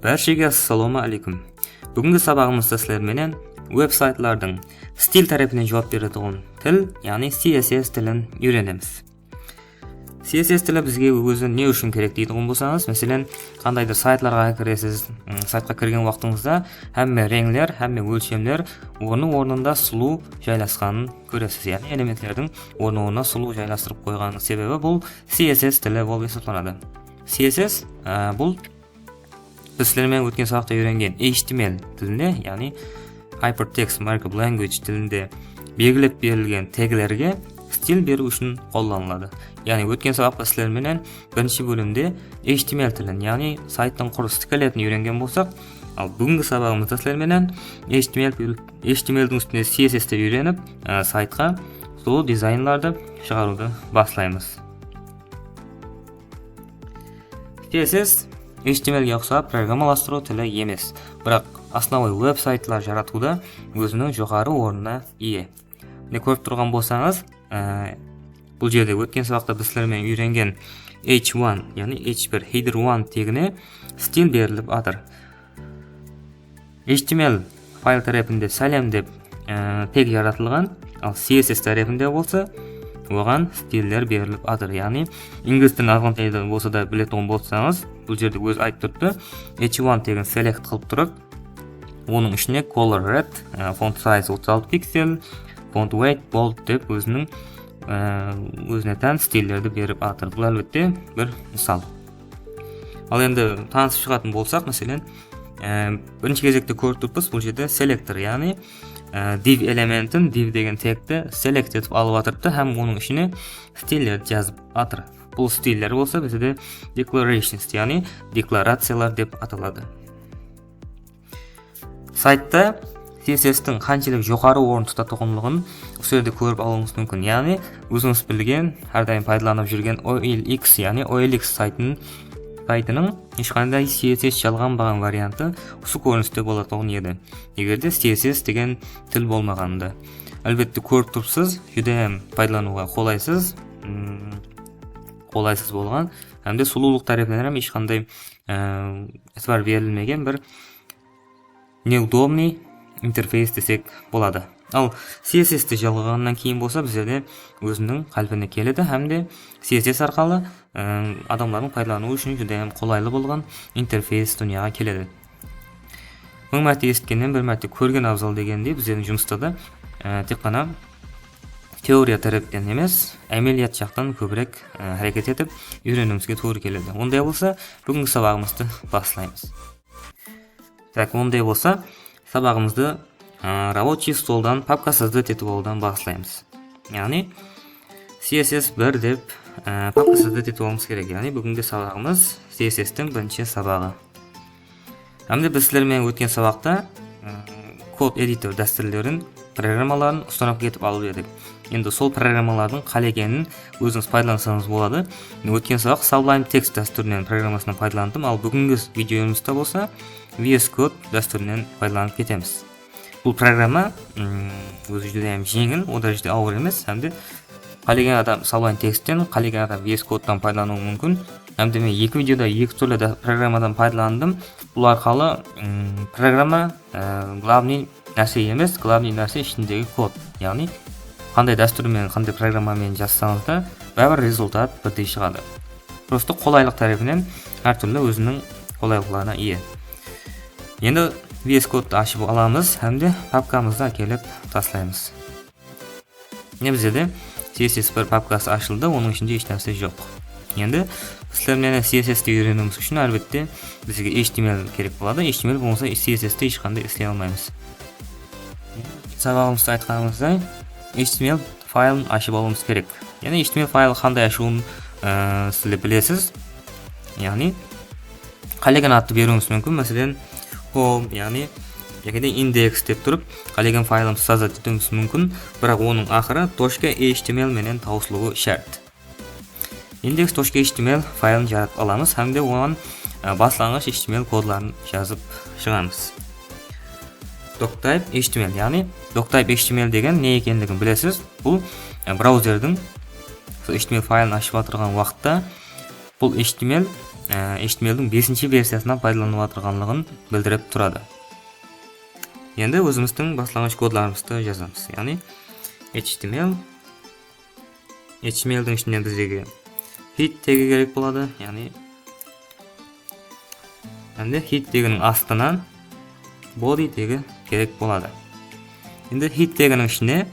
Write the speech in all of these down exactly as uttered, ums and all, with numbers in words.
Bárshege assalamu aleykum. Búgingi sabaǵımızda sizler menen veb-saytlardıń stil tárepinen juwap beretuǵın til, yaǵnıy C S S tilin úyrenemiz. C S S tili bizge ózi ne ushın kerek deytuǵın bolsańız, máselen, qandaydur saytlarǵa kiresiz, ım, saytqa kirgen waqtıńızda hámme reńler, hámme ólshemler ornı-ornında sulıw jaylasqanın kóresiz. Yaǵnıy elementlerdiń ornı-ornına sulıw jaylastırıp qoyǵanınıń sebebi bul C S S tili bolıp esaplanadı. C S S, á, bul biz sizler menen ótken sabaqta úyrengen H T M L tilinde, yaǵnıy Hypertext Markup Language tilinde belgilep berilgen teglerge stil beriw ushın qollanıladı. Yaǵnıy ótken sabaqta sizler menen birinshi bólimde H T M L tilin, yaǵnıy sayttıń qurı skeletin úyrengen bolsaq, al búgingi sabaǵımızda sizler menen H T M L, H T M L diń ústine C S S ti úyrenip, á, saytqa sulıw dizaynlardı shıǵarıwdı baslaymız. C S S H T M L ge uqsap programmalastırıw tili emes, biraq osnovnoy veb-saytlar jaratıwda óziniń joqarı ornına iye. Mine, kórip turǵan bolsańız, e, bul jerde ótken sabaqta biz sizler menen úyrengen H one, yaǵnıy H bir, header one tegine stil berilip atır. H T M L fayl tárepinde sálem dep, e, teg jaratılǵan, al C S S tárepinde bolsa oǵan stiller berilip atır. Yaǵnıy, inglis tilin azǵantay da bolsa da biletuǵın bolsańız, bul jerde ózi aytıp turıptı. H one tegin select qılıp turıp, onıń ishine color red, e, font size otız altı piksel, font weight bold dep óziniń, e, ózine tán stillerdi berip atır. Bul, álbette, bir mısal. Al endi tanısıp shıǵatın bolsaq, máselen, e, birinshi gezekte kórip turıppız, bul jerde selektor, yaǵnıy, e, div elementin, div degen tegti select etip alıp atırıptı hám onıń ishine stillerdi jazıp atır. Bul stiller bolsa bizde declarations, yaǵnıy deklaraciyalar dep ataladı. Saytta C S S tiń qanshelek joqarı orın tutatuǵınlıǵın usı jerde kórip alıwıńız múmkin. Yaǵnıy, ózińiz bilgen, hár dayım paydalanıp júrgen O L X, yaǵnıy O L X saytın, saytınıń hesh qanday C S S jalǵanbaǵan variantı usı kóriniste bolatuǵın edi, eger de C S S degen til bolmaǵanında. Álbette, kórip turıpsız, júdá hám paydalanıwǵa qolaysız, mm, qolaysız bolǵan, hám de sulıwlıq tárepinen hám hesh qanday, e, itibar berilmegen bir neudobnıy interfeys desek boladı. Al, C S S ti jalǵaǵannan keyin bolsa bizlerde óziniń qálpine keledi hám de C S S arqalı, ı, adamlardıń paydalanıwı ushın júdá hám qolaylı bolǵan interfeys dúnyaǵa keledi. Mıń márte esitkennen bir márte kórgen abzal degendey, bizlerdiń jumısta da, ı, tek ǵana teoriya tárepten emes, ámeliyat jaqtan kóbirek, ı, háreket etip úyreniwimizge tuwrı keledi. Onday bolsa, búgingi sabaǵımızdı baslaymız. Tak, onday bolsa, sabaǵımızdı, ı, rabochiy stoldan papka sozdat etip alıwdan baslaymız. Yaǵnıy, C S S bir dep, ı, papka sozdat etip alıwımız kerek. Yaǵnıy, búgingi sabaǵımız C S S tiń birinshi sabaǵı. Hám de biz sizler menen ótken sabaqta, ı, kod editor dástúrlerin, programmaların ustanovka etip alıp edik. Endi sol programmalardıń qálegenin ózińiz paydalanasańız boladı. Men ótken sabaq Sublime Text dástúrinen programmasınan paydalandım, al búgingi videomızda bolsa V S Code dástúrinen paydalanıp ketemiz. Bul programma, mm, ózi júdá jeńil, o da júdá awır emes, hám de qálegen adam Sublime Textten, qálegen adam V S Codetan paydalanıwı múmkin. Hám de men eki videoda eki túrli de programmadan paydalandım. Bul arqalı, mm, programma, e, glavnıy nárse emes, glavnıy nárse ishindegi kod. Yaǵnıy, qanday dástúr menen, qanday programma menen jazsańız da, báribir rezultat birdey shıǵadı. Prosto qolaylıq tárepinen hár túrli óziniń qolaylıqlarına iye. Endi V S Code-tı ashıp alamız hám de papkamızdı ákelip taslaymız. Mine, bizde de C S S bir papkası ashıldı, onıń ishinde hesh nárse joq. Endi sizler menen C S S ti úyreniwimiz ushın, álbette, bizge H T M L kerek boladı. H T M L bolmasa, C S S ti hesh qanday isley almaymız. Sabaǵımızda aytqanımızday, H T M L faylın ashıp alıwımız kerek. Yaǵnıy, H T M L faylın qanday ashıwın, ıı, sizler bilesiz. Yaǵnıy, qálegen attı beriwimiz múmkin. Máselen, home, yaǵnıy, yaki de index dep turıp, qálegen faylımızdı sozdat etiwimiz múmkin. Biraq onıń aqırı tochka H T M L menen tawısılıwı shárt. Index tochka H T M L faylın jaratıp alamız hám de oǵan, e, baslanǵısh H T M L kodların jazıp shıǵamız. Doctype H T M L, yaǵnıy Doctype H T M L degen ne ekenligin bilesiz. Bul, e, brauzerdiń sol H T M L faylın ashıp atırǵan waqıtta bul H T M L, e, H T M L-diń besinshi versiyasınan paydalanıp atırǵanlıǵın bildirip turadı. Endi ózimizdiń baslanǵısh kodlarımızdı jazamız. Yaǵnıy H T M L, H T M L-diń ishinen bizlerge head tegi kerek boladı, yaǵnıy hám de head teginiń astınan body tegi kerek boladı. Endi head teginiń ishine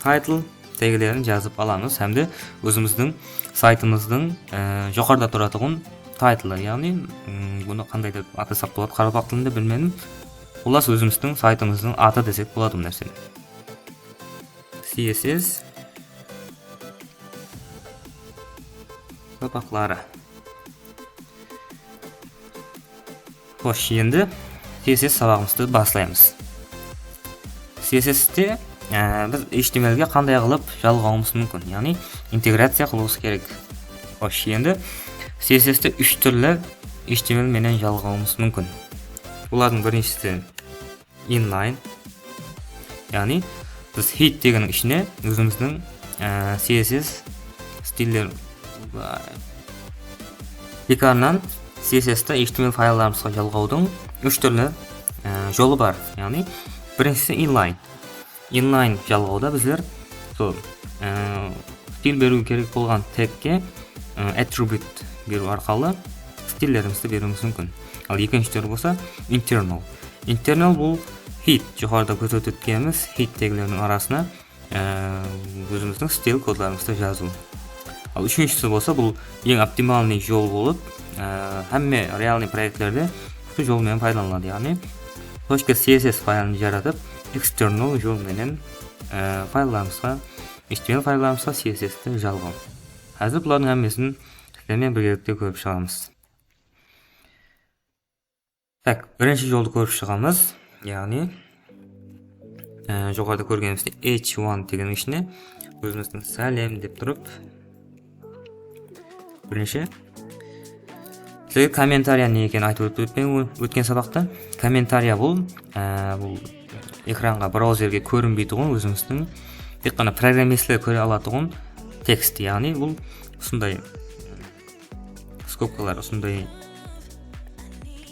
title teglerin jazıp alamız hám de ózimizdiń saytımızdıń, e, joqarıda turatuǵın title'ı, yaǵnıy, mm, bunı qanday dep atasaq boladı qaraqalpaq tilinde, bilmedim. Xullas, ózimizdiń saytımızdıń atı desek boladı bu nárseni. C S S sabaqları. Xosh, endi C S S sabaǵımızdı baslaymız. C S S-te, e, biz H T M L-ge qanday qılıp jalǵawımız múmkin? Yaǵnıy integraciya qılıwımız kerek. Xosh, endi C S S-te úsh túrli H T M L menen jalǵawımız múmkin. Bulardıń birinshisi inline. Yaǵnıy biz head teginiń ishine ózimizdiń, e, C S S stiller, tiykarınan C S S-ti H T M L fayllarımızǵa jalǵawdıń úsh túrli, e, jolı bar. Yaǵnıy birinshisi inline. Inline jalǵawda bizler sol, e, stil beriw kerek bolǵan tegke, e, attribute beriw arqalı stillerimizdi beriwimiz múmkin. Al ekinshi túri bolsa internal. Internal bul head, joqarıda kórsetip ótkenimiz head tegleriniń arasına, e, ózimizdiń stil kodlarımızdı jazıw. Al úshinshisi bolsa bul eń optimalnıy jol bolıp, e, hámme realnıy proektlerde usı jol menen paydalanıladı. Yaǵnıy точка C S S faylın jaratıp, external jol menen, e, fayllarımızǵa, H T M L fayllarımızǵa C S S-ti jalǵaw. Házir bulardıń hámmesin sizler menen birgelikte kórip shıǵamız. Tak, birinshi joldı kórip shıǵamız. Yaǵnıy, e, joqarıda kórgenimizdey H one degeniń ishine ózimizdiń sálem dep turıp, birinshi sizlerge kommentariya ne ekenin aytıp ótip ótpen, ótken sabaqta. Kommentariya bul, e, bul ekranǵa, brauzerge kórinbeytuǵın, ózimizdiń tek ǵana programmistler kóre alatuǵın tekst. Yaǵnıy bul usınday skobkalar usınday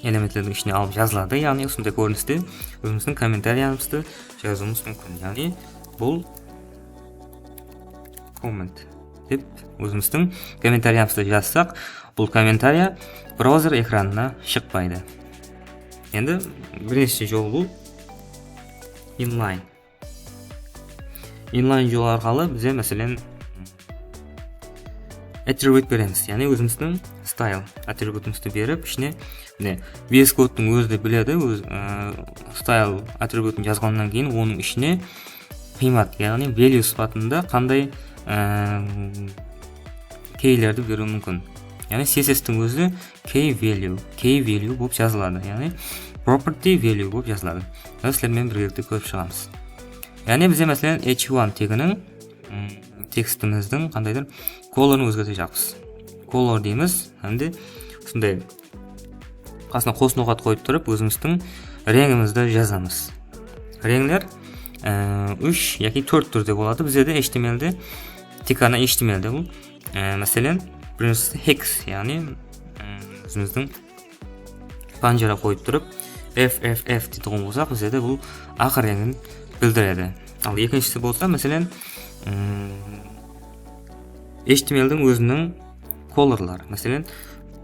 elementlerdiń ishine alıp jazıladı. Yaǵnıy usınday kóriniste ózimizdiń kommentariyamızdı jazıwımız múmkin. Yaǵnıy bul comment dep ózimizdiń kommentariyamızdı jazsaq, bul kommentariya brauzer ekranına shıqpaydı. Endi birinshi jol bul inline. Inline jol arqalı bize, máselen, attribut beremiz. Yaǵnıy ózimizdiń style attributımızdı berip, ishine, mine, V S Code-tıń ózi de biledi, óz, ı, style attributın jazǵannan keyin onıń ishine qıymat, yaǵnıy value sıpatında qanday, ı, keylerdi beriw múmkin. Yaǵnıy C S S-tiń ózi key value, key value bolıp jazıladı. Yaǵnıy property value bolıp jazıladı. Bunı sizler menen birgelikte kórip shıǵamız. Yaǵnıy bize, máselen, H one teginiń, mm, tekstimizdiń qandaydır colorın ózgertejaqpız. Color deymiz, hám de usınday qasına qos noqat qoyıp turıp, ózimizdiń reńimizdi jazamız. Reńler, e, úsh yaki tórt túrde boladı. Bizlerde H T M L-de, tek ǵana H T M L-de bul. E, máselen, birinshisi hex, yaǵnıy, e, ózimizdiń panjara qoyıp turıp, F F F deytuǵın bolsaq, bizlerde bul aq reńin bildiredi. Al ekinshisi bolsa, máselen, mm, H T M L-diń óziniń colorları. Máselen,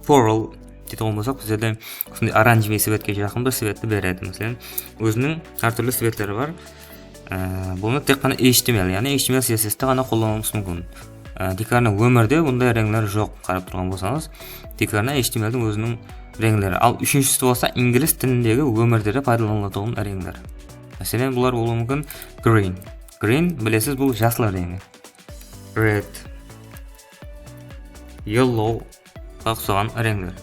coral deytuǵın bolsaq, bizlerde usınday oranjevıy svetke jaqın bir svetti beredi. Máselen, óziniń hár túrli svetleri bar. Ee, bunı tek ǵana H T M L, yaǵnıy H T M L C S S-te ǵana qollanıwımız múmkin. Ee, tiykarınan ómirde bunday reńler joq, qarap turǵan bolsańız. Tiykarınan H T M L-diń óziniń reńleri. Al úshinshisi bolsa inglis tilindegi ómirde de paydalanılatuǵın reńler. Máselen, bular bolıwı múmkin green. Green, bilesiz, bul jasıl reńi. Red, yellow, uqsaǵan reńler.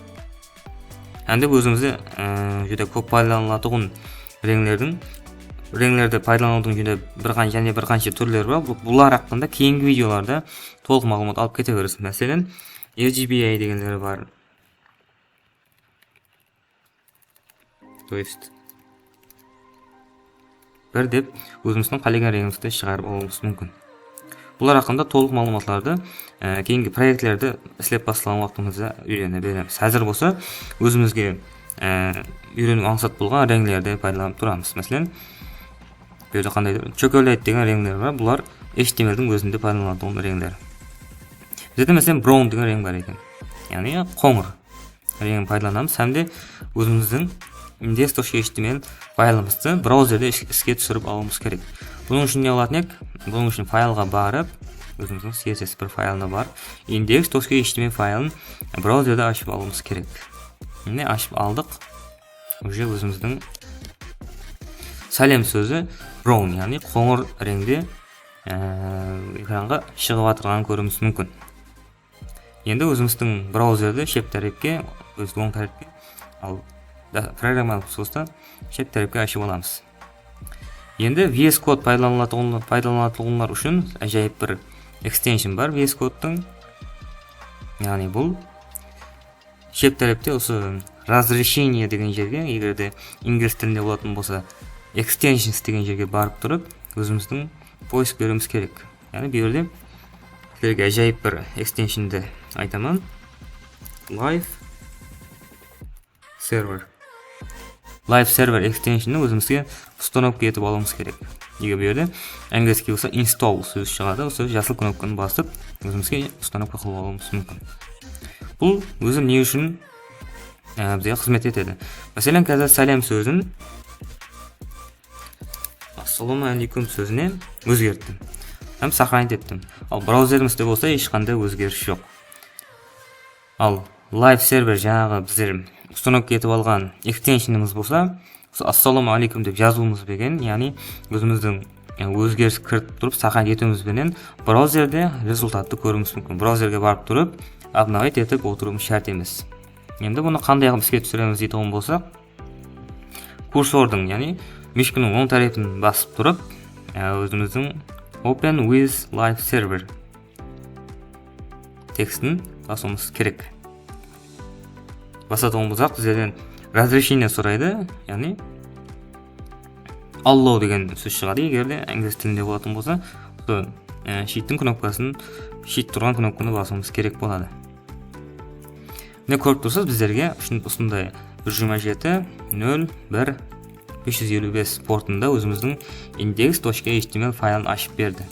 Hám de ózimizde, e, júdá kóp paydalanılatuǵın reńlerdiń, reńlerdi paydalanıwdıń júdá bir qan-, jáne bir qansha túrleri bar. Bu-, bular haqqında keyingi videolarda tolıq maǵlıwmat alıp kete beresiz. Máselen, R G B A degenleri bar. То есть, bir dep ózimizdiń qálegen reńimizdi shıǵarıp alıwımız múmkin. Bular haqqında tolıq maǵlıwmatlardı, e, keyingi proektlerde islep baslaǵan waqtımızda úyrene beremiz. Házir bolsa ózimizge, e, úyreniw ańsat bolǵan reńlerdi paydalanıp turamız. Máselen, bu jerde qandaydur chocolate degen reńler bar. Bular H T M L-diń ózinde paydalanatuǵın reńler. Bizde, máselen, brown degen reń bar eken. Yaǵnıy qońır reńin paydalanamız hám de ózimizdiń index tochka H T M L faylımızdı brauzerde is-, iske túsirip alıwımız kerek. Bunıń ushın ne qılatın edik? Bunıń ushın faylǵa barıp, ózimizdiń C S S bir faylına barıp, index tochka H T M L faylın brauzerde ashıp alıwımız kerek. Mine, ashıp aldıq. Уже ózimizdiń sálem sózi brown, yaǵnıy qońır reńde, e, ekranǵa shıǵıp atırǵanın kóriwimiz múmkin. Endi ózimizdiń brauzerdi shep tárepke, óz oń tárepke, al da-, programmalıq stolda shep tárepke ashıp alamız. Endi V S Code paydalanılatuǵın-, paydalanatuǵınlar ushın ájayıp bir extension bar V S Code-tıń. Yaǵnıy bul shep tárepte usı разрешение degen jerge, eger de inglis tilinde bolatın bolsa, extensions degen jerge barıp turıp, ózimizdiń poiskleriwimiz kerek. Yaǵnıy, bu jerde sizlerge ájayıp bir extensiondi aytaman. Live server. Live server extensiondı ózimizge ustanovka etip alıwımız kerek. Eger bu jerde angliyskiy bolsa install sózi shıǵadı, usı jasıl knopkanı basıp, ózimizge ustanovka qılıp alıwımız múmkin. Bul ózi ne ushın, e, bizge xızmet etedi? Máselen, házir sálem sózin Assalawma áleykum sózine ózgerttim hám сохранить ettim. Al, brauzerimizde bolsa hesh qanday ózgeris joq. Al, live server, jańaǵı bizler ustanovka etip alǵan extensionımız bolsa, usı Assalawma áleykum dep jazıwımız benen, yaǵnıy ózimizdiń, e, ózgeris kiritip turıp, сохранить etiwimiz benen brauzerde rezultattı kóriwimiz múmkin. Brauzerge barıp turıp, обновить etip otırıwımız shárt emes. Endi bunı qanday qılıp iske túsiremiz deytuǵın bolsaq, kursordıń, yaǵnıy múshkiniń oń tárepin basıp turıp, e, ózimizdiń Open with Live Server tekstin basıwımız kerek. Basatuǵın bolsaq, bizlerden разрешение soraydı, yaǵnıy allow degen sóz shıǵadı, eger de inglis tilinde bolatın bolsa, usı, e, sheyttiń knopkasın, sheyt turǵan knopkanı basıwımız kerek boladı. Mine, kórip tursız, bizlerge ushın-, usınday bir júz jigirma jeti nol bir bes júz eliw bes portında ózimizdiń index tochka H T M L faylın ashıp berdi.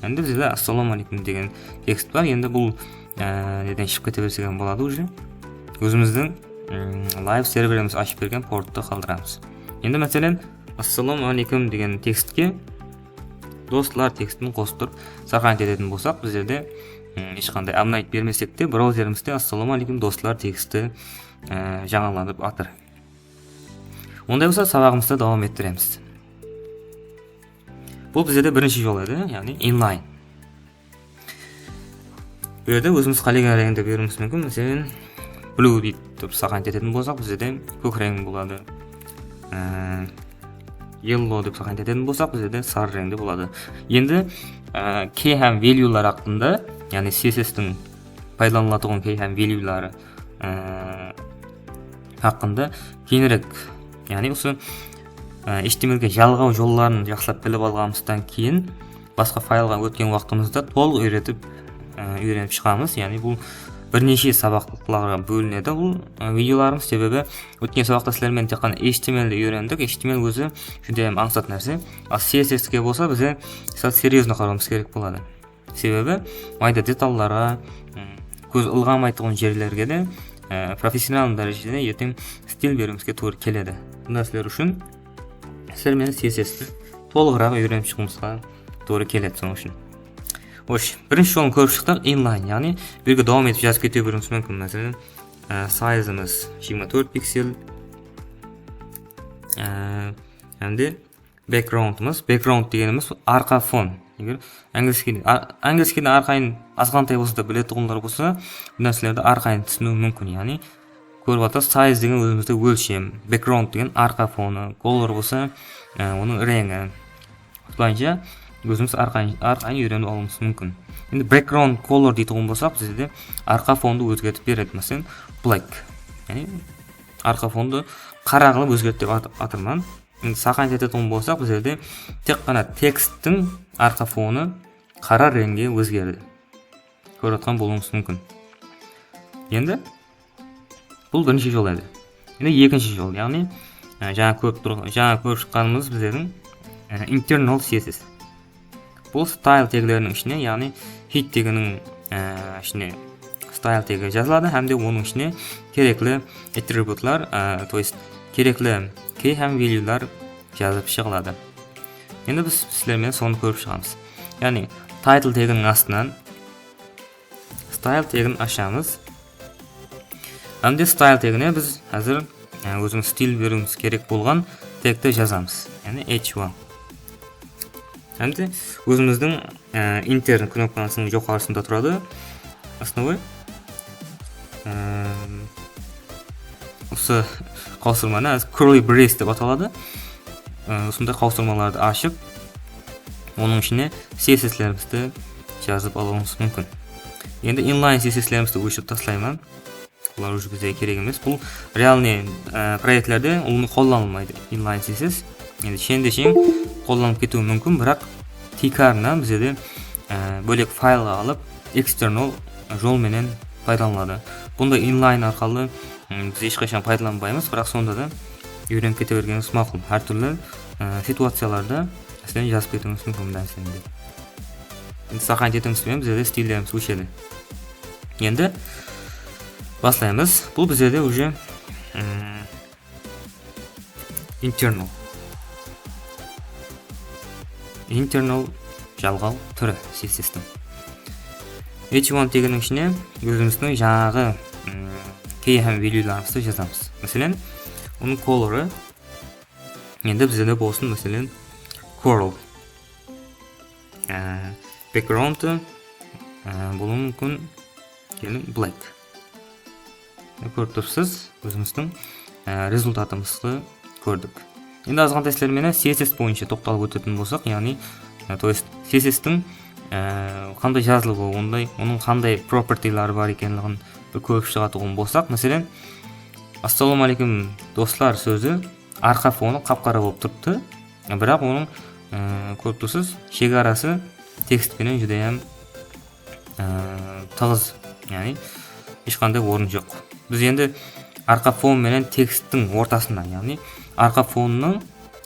Endi bizde Assalawma áleykum degen tekst bar. Endi bul, e, neden shıǵıp kete bersek hám boladı уже. Ózimizdiń, mm, live serverimiz ashıp bergen porttı qaldıramız. Endi, máselen, Assalawma áleykum degen tekstke doslar tekstin qosıp turıp сохранить etetin bolsaq, bizlerde, mm, hesh qanday обновить bermesek te, brauzerimizde Assalawma áleykum doslar teksti, e, jańalanıp atır. Onday bolsa, sabaǵımızdı dawam ettiremiz. Bul bizde de birinshi jol edi, yaǵnıy inline. Bu jerde ózimiz qálegen reńdi beriwimiz múmkin. Máselen, blue deyip turıp сохранить etetin bolsaq, bizde de kók reń boladı. Ee, yellow dep сохранить etetin bolsaq, bizde de sarı reńde boladı. Endi, e, key hám valuelar haqqında, yaǵnıy C S S-tiń paydalanılatuǵın key hám valueları, e, haqqında keyinirek, yaǵnıy usı, e, H T M L-ge jalǵaw jolların jaqsılap bilip alǵanımızdan keyin, basqa faylǵa ótken waqtımızda tolıq úyretip, e, úyrenip shıǵamız. Yaǵnıy bul bir neshe sabaqlarǵa bólinedi bul, e, videolarımız. Sebebi ótken sabaqta sizler menen tek ǵana H T M L-di úyrendik. H T M L ózi júdá hám ańsat nárse. Al C S S-ke bolsa bize sál серьёзно qarawımız kerek boladı. Sebebi mayda detallarǵa, ım, kóz ılǵamaytuǵın jerlerge de, e, professional dárejede erteń stil beriwimizge tuwrı keledi. Bunday sizler ushın, sizler menen C S S-ti tolıǵıraq úyrenip shıǵıwımızǵa tuwrı keledi, sonıń ushın. Xosh, birinshi jolın kórip shıqtıq, inline, yaǵnıy birge dawam etip jazıp kete beriwimiz múmkin. Máselen, e, size'imiz jigirma tórt piksel, e, hám de backgroundımız, background degenimiz arqa fon. Eger angliyskiy, a-, angliyskiydi arqayın azǵantay bolsa da biletuǵınlar bolsa, bul nárselerdi arqayın túsiniwi múmkin. Yaǵnıy, kórip atır, size degen ózimizde ólshem, background degen arqa fonı, color bolsa, e, onıń reńi. Usılayınsha ózimiz arqayın, arqayın úyrenip alıwımız múmkin. Endi background color deytuǵın bolsaq, bizde de arqa fondı ózgertip beredi. Máselen, black. Yaǵnıy, arqa fondı qara qılıp ózgert dep at-, atırman. Endi сохранить etetuǵın bolsaq, bizlerde tek ǵana teksttiń arqa fonı qara reńge ózgerdi. Kórip atqan bolıwıńız múmkin. Endi bul birinshi jol edi. Endi ekinshi jol, yaǵnıy, e, jańa kórip tur-, jańa kórip shıqqanımız bizlerdiń, e, internal C S S. Bul style tegleriniń ishine, yaǵnıy head teginiń, e, ishine style tegi jazıladı hám de onıń ishine kerekli atributlar, e, то есть kerekli key hám valuelar jazıp shıǵıladı. Endi biz sizler menen sonı kórip shıǵamız. Yaǵnıy title teginiń astınan style tegin ashamız. Hám de style tegine biz házir, e, ózimiz stil beriwimiz kerek bolǵan tegti jazamız. Yaǵnıy H one. Hám de ózimizdiń, e, intern knopkasınıń joqarısında turadı. Основной. E, usı qawsırmanı házir curly brace dep ataladı. E, usınday qawsırmalardı ashıp, onıń ishine C S S'lerimizdi jazıp alıwımız múmkin. Endi inline C S S'lerimizdi óshirip taslayman. Bular уже bizge kerek emes. Bul realnıy, e, proektlerde ulıwma qollanılmaydı inline C S S. Endi shende sheń qollanıp ketiwi múmkin, biraq tiykarınan bizde, e, bólek faylǵa alıp, eksternal jol menen paydalanıladı. Bunday inline arqalı, m, biz hesh qashan paydalanbaymız, biraq sonda da úyrenip kete bergenimiz maqul. Hár túrli, e, situaciyalarda sizler jazıp ketiwińiz múmkin bunday nárseni de. Endi сохранить etiwimiz benen bizde stillerimiz óshedi. Endi baslaymız. Bul bizde уже, mm, internal. Internal jalǵaw túri C S S tiń. H one teginiń ishine ózimizdiń jańaǵı, mm, key hám valuelarımızdı jazamız. Máselen, onıń colorı endi bizde bolsın, máselen, coral. Á, background'ı, á, bolıwı múmkin, keliń, black. Kórip turıpsız, ózimizdiń, á, rezultatımızdı kórdik. Endi azǵantay sizler menen C S S boyınsha toqtalıp ótetuǵın bolsaq, yaǵnıy, á, то есть C S S tiń, á, qanday jazılıwı, onday, onıń qanday propertyları bar ekenligin bir kórip shıǵatuǵın bolsaq, máselen, Assalamu aleykum, doslar sózi arqa fonı qap-qara bolıp turıptı. Biraq onıń, e, kórip tursız, shegarası tekst penen júdá hám, e, tıǵız, yaǵnıy hesh qanday orın joq. Biz endi arqa fon menen teksttiń ortasında, yaǵnıy arqa fonınıń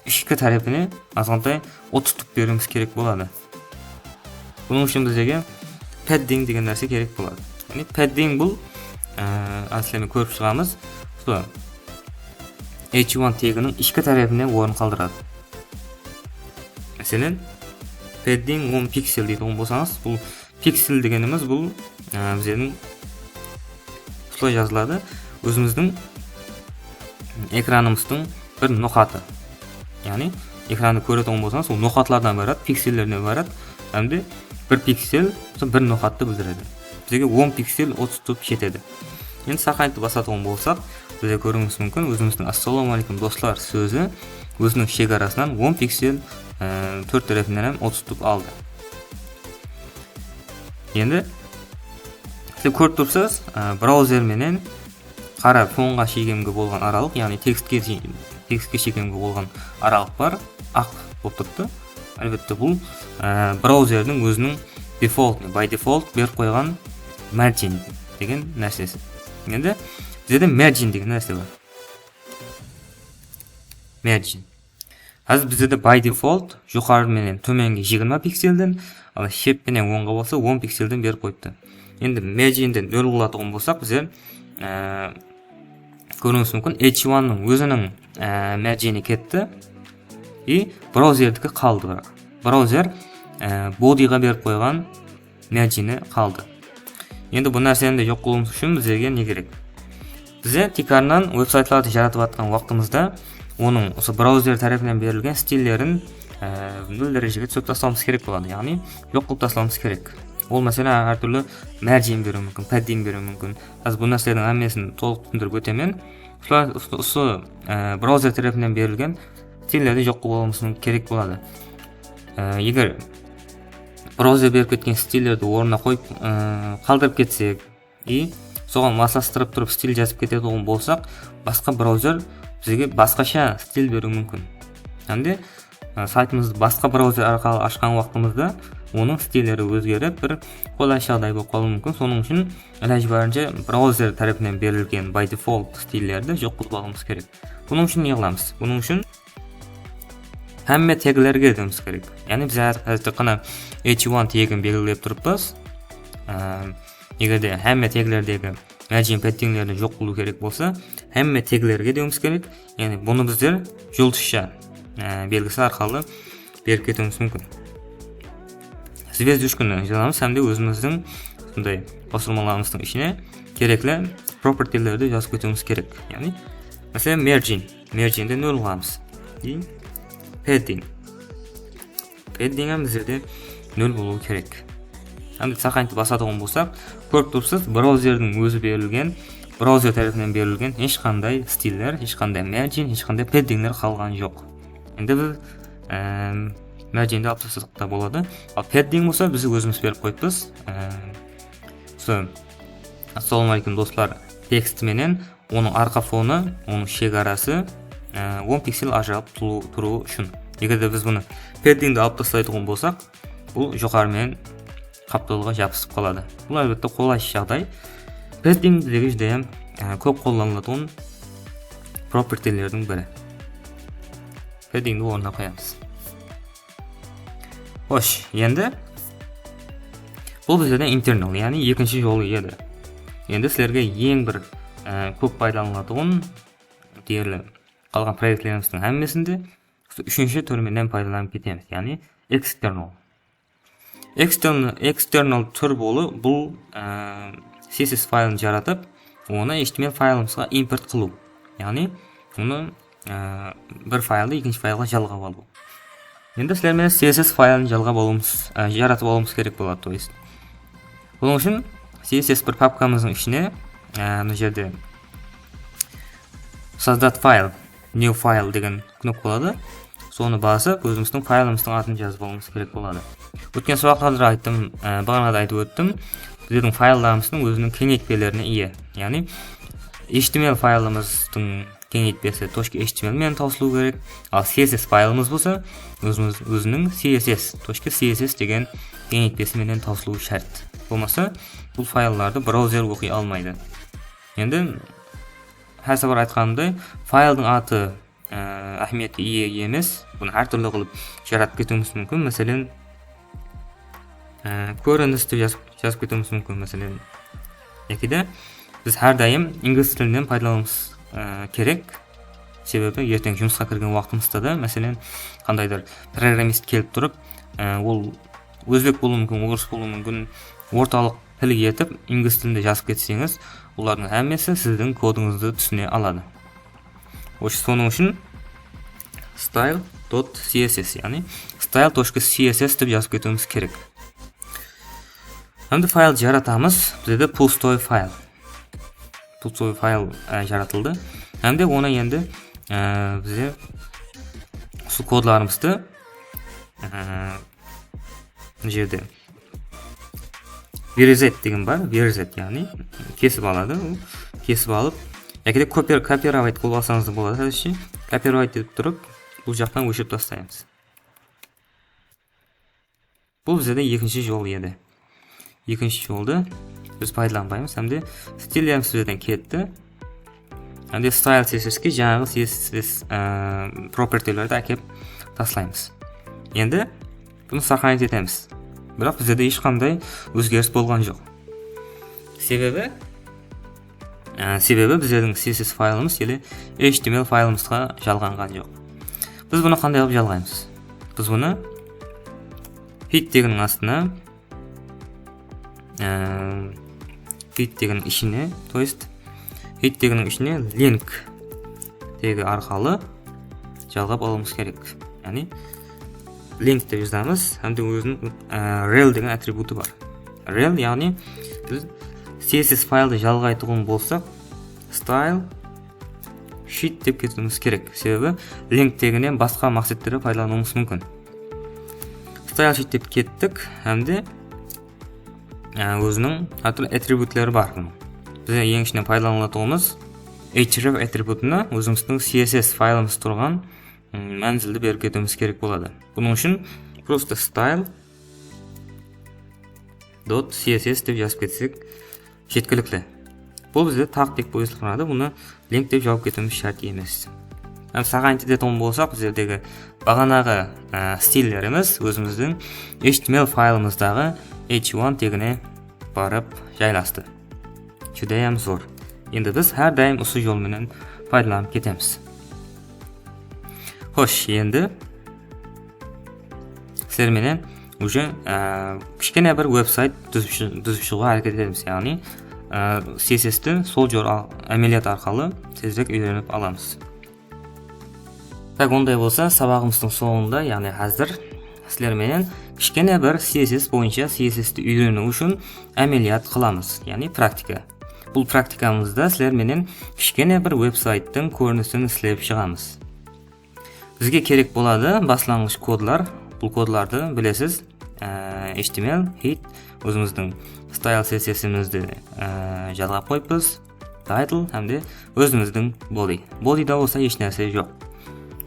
ishki tárepine azǵantay otstup beriwimiz kerek boladı. Bunıń ushın bizlerge padding degen nárse kerek boladı. Yaǵnıy padding bul, e, aslımen kórip shıǵamız, usı H one teginiń ishki tárepine orın qaldıradı. Máselen, padding on piksel deytuǵın bolsańız, bul piksel degenimiz bul, e, bizlerdiń usılay jazıladı. Ózimizdiń ekranımızdıń bir noqatı. Yaǵnıy, ekrandı kóretuǵın bolsańız, ol noqatlardan ibarat, piksellerden ibarat, hám de bir piksel, sol bir noqattı bildiredi. Bizge on piksel otstup jetedi. Endi сохранить etip basatuǵın bolsaq, bizge kóriwińiz múmkin, ózimizdiń Assalamu aleykum, doslar sózi óziniń shegarasınan on piksel, e, tórt tárepinen hám otstup aldı. Endi, sizler kórip turıpsız, e, brauzer menen qara fonǵa shekemgi bolǵan aralıq, yaǵnıy tekstke, tekstke shekemgi bolǵan aralıq bar, aq bolıp turıptı. Álbette, bul, e, brauzerdiń óziniń default, by default berip qoyǵan margin degen nársesi. Endi bizde de margin degen nárse bar. Margin. Házir bizde de by default joqarı menen tómengi jigirma pikselden, al shep penen ońǵa bolsa on pikselden berip qoyıptı. Endi marginden nol qılatuǵın bolsaq, bizler, e, kóriwińiz múmkin, H one-nıń óziniń, e, margini ketti. I brauzerdiki qaldı, biraq. Brauzer, e, bodyǵa berip qoyǵan margini qaldı. Endi bul nárseni de joq qılıwımız ushın bizlerge ne kerek? Bizler tiykarınan veb-saytlardı jaratıp atqan waqtımızda onıń usı brauzer tárepinen berilgen stillerin, e, nol dárejege túsirip taslawımız kerek boladı. Yaǵnıy, joq qılıp taslawımız kerek. Ol máselen hár túrli margin beriwi múmkin, padding beriwi múmkin. Házir bul nárselerdiń hámmesin tolıq túsindirip ótemen. Usı, usı, usı, e, brauzer tárepinen berilgen stillerdi joq qılıp alıwımız kerek boladı. E, eger brauzer berip ketken stillerdi ornına qoyıp, e, qaldırıp ketsek, i soǵan maslastırıp turıp stil jazıp ketetuǵın bolsaq, basqa brauzer bizge basqasha stil beriwi múmkin. Hám de, e, saytımızdı basqa brauzer arqalı ashqan waqtımızda onıń stilleri ózgerip, bir qolaysız jaǵday bolıp qalıwı múmkin. Sonıń ushın ilajı barınsha brauzer tárepinen berilgen by default stillerdi joq qılıp alıwımız kerek. Bunıń ushın ne qılamız? Bunıń ushın hámme teglerge dewimiz kerek. Yaǵnıy biz házir, házir tek ǵana h one tegin belgilep turıppız. Eee, eger de hámme teglerdegi margin paddinglerdi joq qılıw kerek bolsa, hámme teglerge dewimiz kerek. Yaǵnıy bunı bizler juldızsha, eee, belgisi arqalı berip ketiwimiz múmkin. Zvezdushkanı jazamız hám de ózimizdiń usınday basırmalarımızdıń ishine kerekli propertilerdi jazıp ketiwimiz kerek. Yaǵnıy, máselen, margin. Margindi nol qılamız. Keyin padding. Padding hám bizlerde nol bolıwı kerek. Hám de saqayıntı basatuǵın bolsaq, kórip turıpsız, brauzerdiń ózi berilgen, brauzer tárepinen berilgen hesh qanday stiller, hesh qanday margin, hesh qanday paddingler qalǵanı joq. Endi biz, em, margindi alıp taslasaq ta boladı. Al padding bolsa biz ózimiz berip qoyıppız. Em, usı, "Assalawma aleykum, doslar" teksti menen onıń arqa fonı, onıń shegarası, e, on piksel ajıralıp turıw-, turıwı ushın. Eger de biz bunı paddingdi alıp taslaytuǵın bolsaq, bul joqarı menen qaptalıǵa jabısıp qaladı. Bul, álbette, qolaysız jaǵday. Padding bizdegi júdá hám, e, kóp qollanılatuǵın propertilerdiń biri. Paddingdi ornına qoyamız. Xosh, endi bul bizlerden internal, yaǵnıy ekinshi jolı edi. Endi sizlerge eń bir, e, kóp paydalanılatuǵın, deyerli, qalǵan proektlerimizdiń hámmesinde usı úshinshi túr menen paydalanıp ketemiz, yaǵnıy external. External, external túr bolıp, bul, e, C S S faylın jaratıp, onı H T M L faylımızǵa import qılıw. Yaǵnıy, onı, e, bir fayldı ekinshi faylǵa jalǵap alıw. Endi sizler menen C S S faylın jalǵap alıwımız, e, jaratıp alıwımız kerek boladı, то есть. Bunıń ushın C S S bir papkamızdıń ishine, e, mına jerde Sozdat fayl, new file degen knopka boladı. Sonı basıp, ózimizdiń faylımızdıń atın jazıp alıwımız kerek boladı. Ótken sabaqlarda ayttım, e, baǵana da aytıp óttim. Bizlerdiń fayllarımızdıń óziniń keńeytpelerine iye. Yaǵnıy, H T M L faylımızdıń keńeytpesi tochka H T M L menen tawsılıwı kerek. Al C S S faylımız bolsa, ózimiz, óziniń C S S, tochka C S S degen keńeytpesi menen tawsılıwı shárt. Bolmasa, bul fayllardı brauzer oqıy almaydı. Endi, hár sapar aytqanımday, fayldıń atı, e, áhmiyetke iye emes. Bunı hár túrli qılıp jaratıp ketiwimiz múmkin. Máselen, e, kórinis dep jazıp, jazıp ketiwimiz múmkin. Máselen, yaki de biz hár dayım inglis tilinen paydalanıwımız, e, kerek. Sebebi erteń jumısqa kirgen waqtımızda da, máselen, qandaydır programmist kelip turıp, e, ol ózbek bolıwı múmkin, orıs bolıwı múmkin, ortalıq til etip, inglis tilinde jazıp ketseńiz, olardıń hámmesi sizdiń kodıńızdı túsine aladı. Xosh, sonıń ushın style dot C S S, yaǵnıy style tochka C S S dep jazıp ketiwimiz kerek. Endi fayldı jaratamız, bizde пустой fayl. Пустой fayl, e, jaratıldı. Hám de onı endi, e, bize usı kodlarımızdı, e, mına jerde вырезать degen bar, вырезать, yaǵnıy kesip aladı, ol kesip alıp, yaki de копи-, копировать qılıp alsańız da boladı, házirше. Копировать etip turıp, bul jaqtan óshirip taslaymız. Bul bizde ekinshi jol edi. Ekinshi joldı biz paydalanbaymız, hám de stillerimiz bizden ketti. Hám de style C S S ke jańaǵı C S S, e, propertilerdi ákep taslaymız. Endi bunı сохранить etemiz. Biraq bizde hesh qanday ózgeris bolǵan joq. Sebebi, e, sebebi bizlerdiń C S S faylımız ele H T M L faylımızǵa jalǵanǵan joq. Biz bunı qanday qılıp jalǵaymız? Biz bunı feed teginiń astına, e, feed teginiń ishine, то есть, feed teginiń ishine link tegi arqalı jalǵap alıwımız kerek. Yaǵnıy, link dep jazamız, hám de óziniń, e, rel degen atributı bar. Rel, yaǵnıy, biz C S S fayldı jalǵaytuǵın bolsaq, style sheet dep ketiwimiz kerek. Sebebi link teginen basqa maqsetlerge paydalanıwımız múmkin. Style sheet dep kettik, hám de, e, óziniń hár túrli atributları bar bunıń. Biz eń ishinen paydalanılatuǵınımız href atributına ózimizdiń C S S faylımız turǵan, ım, mánzildi berip ketiwimiz kerek boladı. Bunıń ushın просто style, dot C S S dep jazıp ketsek, jetkilikli. Bul bizde taq dep qoyılsın qıladı, bunı link dep jawıp ketiwimiz shárt emes. Hám saǵan aytıp ketetuǵın bolsaq, bizlerdegi baǵanaǵı, e, stillerimiz ózimizdiń H T M L faylımızdaǵı H one tegine barıp jaylastı. Júdayam zor. Endi biz hár dayım usı jol menen paydalanıp ketemiz. Xosh, endi sizler menen уже, e, kishkene bir veb-sayt dúzip shı-, dúzip shıǵıwǵa háreket etemiz. Yaǵnıy, e, C S S ti sol jol ar-, ámeliyat arqalı tezirek úyrenip alamız. Tak, onday bolsa, sabaǵımızdıń sońında, yaǵnıy házir sizler menen kishkene bir C S S boyınsha C S S ti úyreniw ushın ámeliyat qılamız, yaǵnıy praktika. Bul praktikamızda sizler menen kishkene bir veb-sayttıń kórinisin islep shıǵamız. Bizge kerek boladı baslanǵısh kodlar. Bul kodlardı bilesiz, e, H T M L, head, ózimizdiń style sekciyamızdı, e, jadlap qoyıppız. Title hám de ózimizdiń body. Bodyda bolsa hesh nárse joq.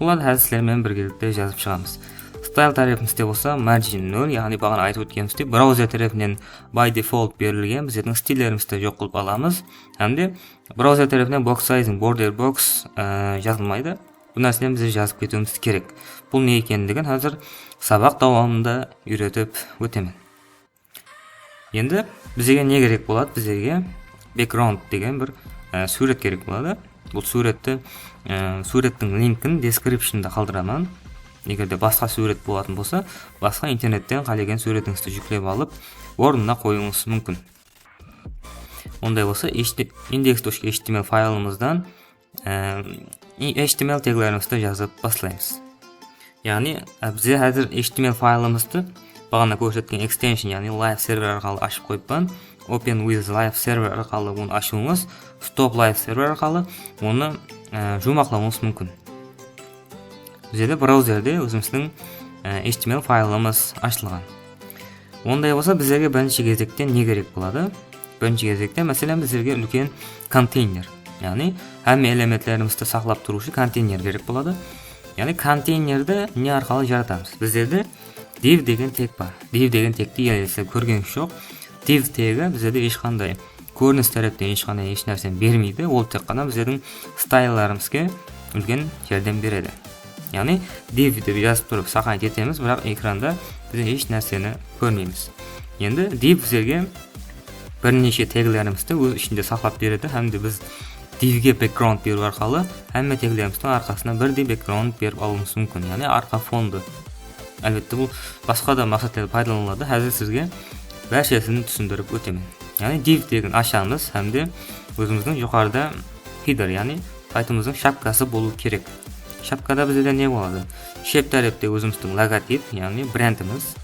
Olardı házir sizler menen birgelikte jazıp shıǵamız. Style tárepimizde bolsa margin nol, yaǵnıy baǵana aytıp ótkenimizdey, brauzer tárepinen by default berilgen bizlerdiń stillerimizdi joq qılıp alamız. Hám de brauzer tárepinen box sizing, border box, e, jazılmaydı. Bul nárseni bizler jazıp ketiwimiz kerek. Bul ne ekenligin házir sabaq dawamında úyretip ótemen. Endi bizlerge ne kerek boladı? Bizlerge background degen bir, e, súwret kerek boladı. Bul súwretti, e, súwrettiń linkin descriptionda qaldıraman. Eger de basqa súwret bolatın bolsa, basqa internetten qálegen súwretińizdi júklep alıp, ornına qoyıwıńız múmkin. Onday bolsa, H T, index tochka H T M L faylımızdan, e, H T M L teglerimizdi jazıp baslaymız. Yaǵnıy, e, bizler házir H T M L faylımızdı baǵana kórsetken extension, yaǵnıy live server arqalı ashıp qoyıppan. Open with live server arqalı onı ashıwıńız, stop live server arqalı onı, e, juwmaqlawıńız múmkin. Bizde brauzerde ózimizdiń, e, H T M L faylımız ashılǵan. Onday bolsa bizlerge birinshi gezekte ne kerek boladı? Birinshi gezekte, máselen, bizlerge úlken konteyner, yaǵnıy hámme elementlerimizdi saqlap turıwshı konteyner kerek boladı. Yaǵnıy konteynerde ne arqalı jaratamız? Bizlerde div degen teg bar. Div degen tegti ele sizler kórgenińiz joq. Div tegi bizlerde hesh qanday kórinis tárepten hesh qanday hesh nárseni bermeydi. Ol tek ǵana bizlerdiń stayllarimizge úlken járdem beredi. Yaǵnıy div dep jazıp turıp saqlanıp ketemiz, biraq ekranda biz hesh nárseni kórmeymiz. Endi div bizlerge bir neshe teglerimizdi óz ishinde saqlap beredi hám de biz divge background beriw arqalı hámme teglerimizdiń arqasına birdey background berip alıwımız múmkin, yaǵnıy arqa fondı. Álbette, bul basqa da maqsetlerge paydalanıladı. Házir sizge bárshesin túsindirip ótemen. Yaǵnıy div tegin ashamız hám de ózimizdiń joqarıda header, yaǵnıy saytımızdıń shapkası bolıwı kerek. Shapkada bizde ne boladı? Shep tárepte ózimizdiń logotip, yaǵnıy brendimiz,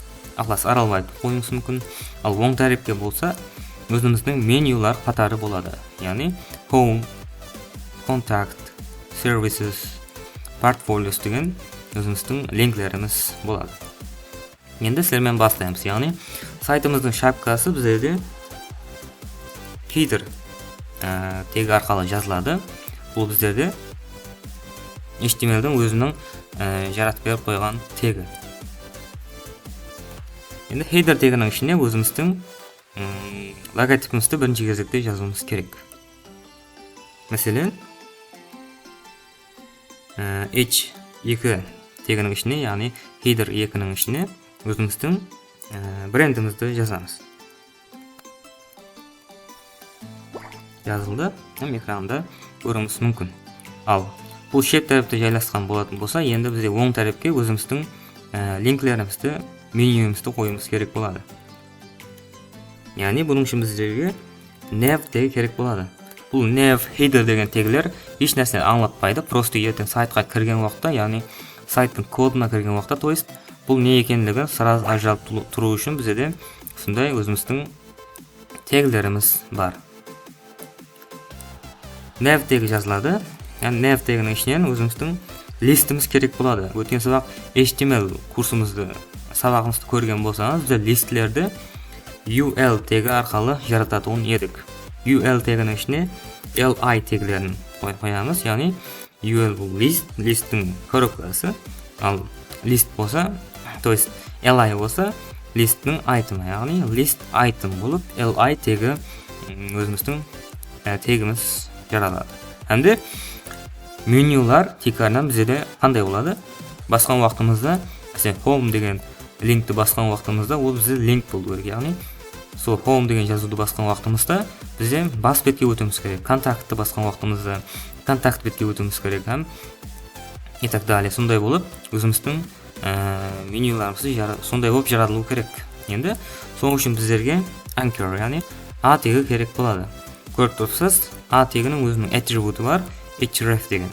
Iqlas Aralbaev dep qoyıwıńız múmkin. Al oń tárepte bolsa ózimizdiń menyular qatarı boladı. Yaǵnıy home, contact, services, portfolios degen ózimizdiń linklerimiz boladı. Endi sizler menen baslaymız. Yaǵnıy saytımızdıń shapkası bizlerde header, e, tegi arqalı jazıladı. Bul bizlerde H T M L diń óziniń, e, jaratıp berip qoyǵan tegi. Endi header teginiń ishine ózimizdiń, mm, logotipimizdi birinshi gezekte jazıwımız kerek. Máselen, e, H eki teginiń ishine, yaǵnıy header ekiniń ishine ózimizdiń, e, brendimizdi jazamız. Jazıldı hám ekranda kóriwimiz múmkin. Al, bul shep tárepte jaylasqan bolatın bolsa, endi bizde oń tárepke ózimizdiń, e, linklerimizdi, menyuimizdi qoyıwımız kerek boladı. Yaǵnıy bunıń ushın bizlerge nav tegi kerek boladı. Bul nav header degen tegler hesh nárseni ańlatpaydı. Prosto erteń saytqa kirgen waqıtta, yaǵnıy sayttıń kodına kirgen waqıtta, то есть, bul ne ekenligin сразу ajıratıp tu-, turıw ushın bizde usınday ózimizdiń teglerimiz bar. Nav tegi jazıladı. Yaǵnıy nav teginiń ishinen ózimizdiń listimiz kerek boladı. Ótken sabaq H T M L kursımızdı, sabaǵımızdı kórgen bolsańız, bizler listlerdi U L tegi arqalı jaratatuǵın edik. U L teginiń ishine L I teglerin qoy-, qoyamız, yaǵnıy U L bul list, listtiń korobkası, al list bolsa, то есть L I bolsa listtiń itemı, yaǵnıy list item bolıp, L I tegi, mm, ózimizdiń, e, tegimiz jaraladı. Hám de menyular tiykarınan bizde qanday boladı? Basqan waqtımızda, máselen, home degen linkti basqan waqtımızda ol bizde link bolıw kerek. Yaǵnıy, sol home degen jazıwdı basqan waqtımızda bizde bas betke ótiwimiz kerek. Kontaktti basqan waqtımızda kontakt betke ótiwimiz kerek hám и так далее. Sonday bolıp, ózimizdiń, e, menyularımızdı jara-, sonday bolıp jaratılıwı kerek. Endi sonıń ushın bizlerge anchor, yaǵnıy A tegi kerek boladı. Kórip turıpsız, A teginiń óziniń atributı bar, href degen.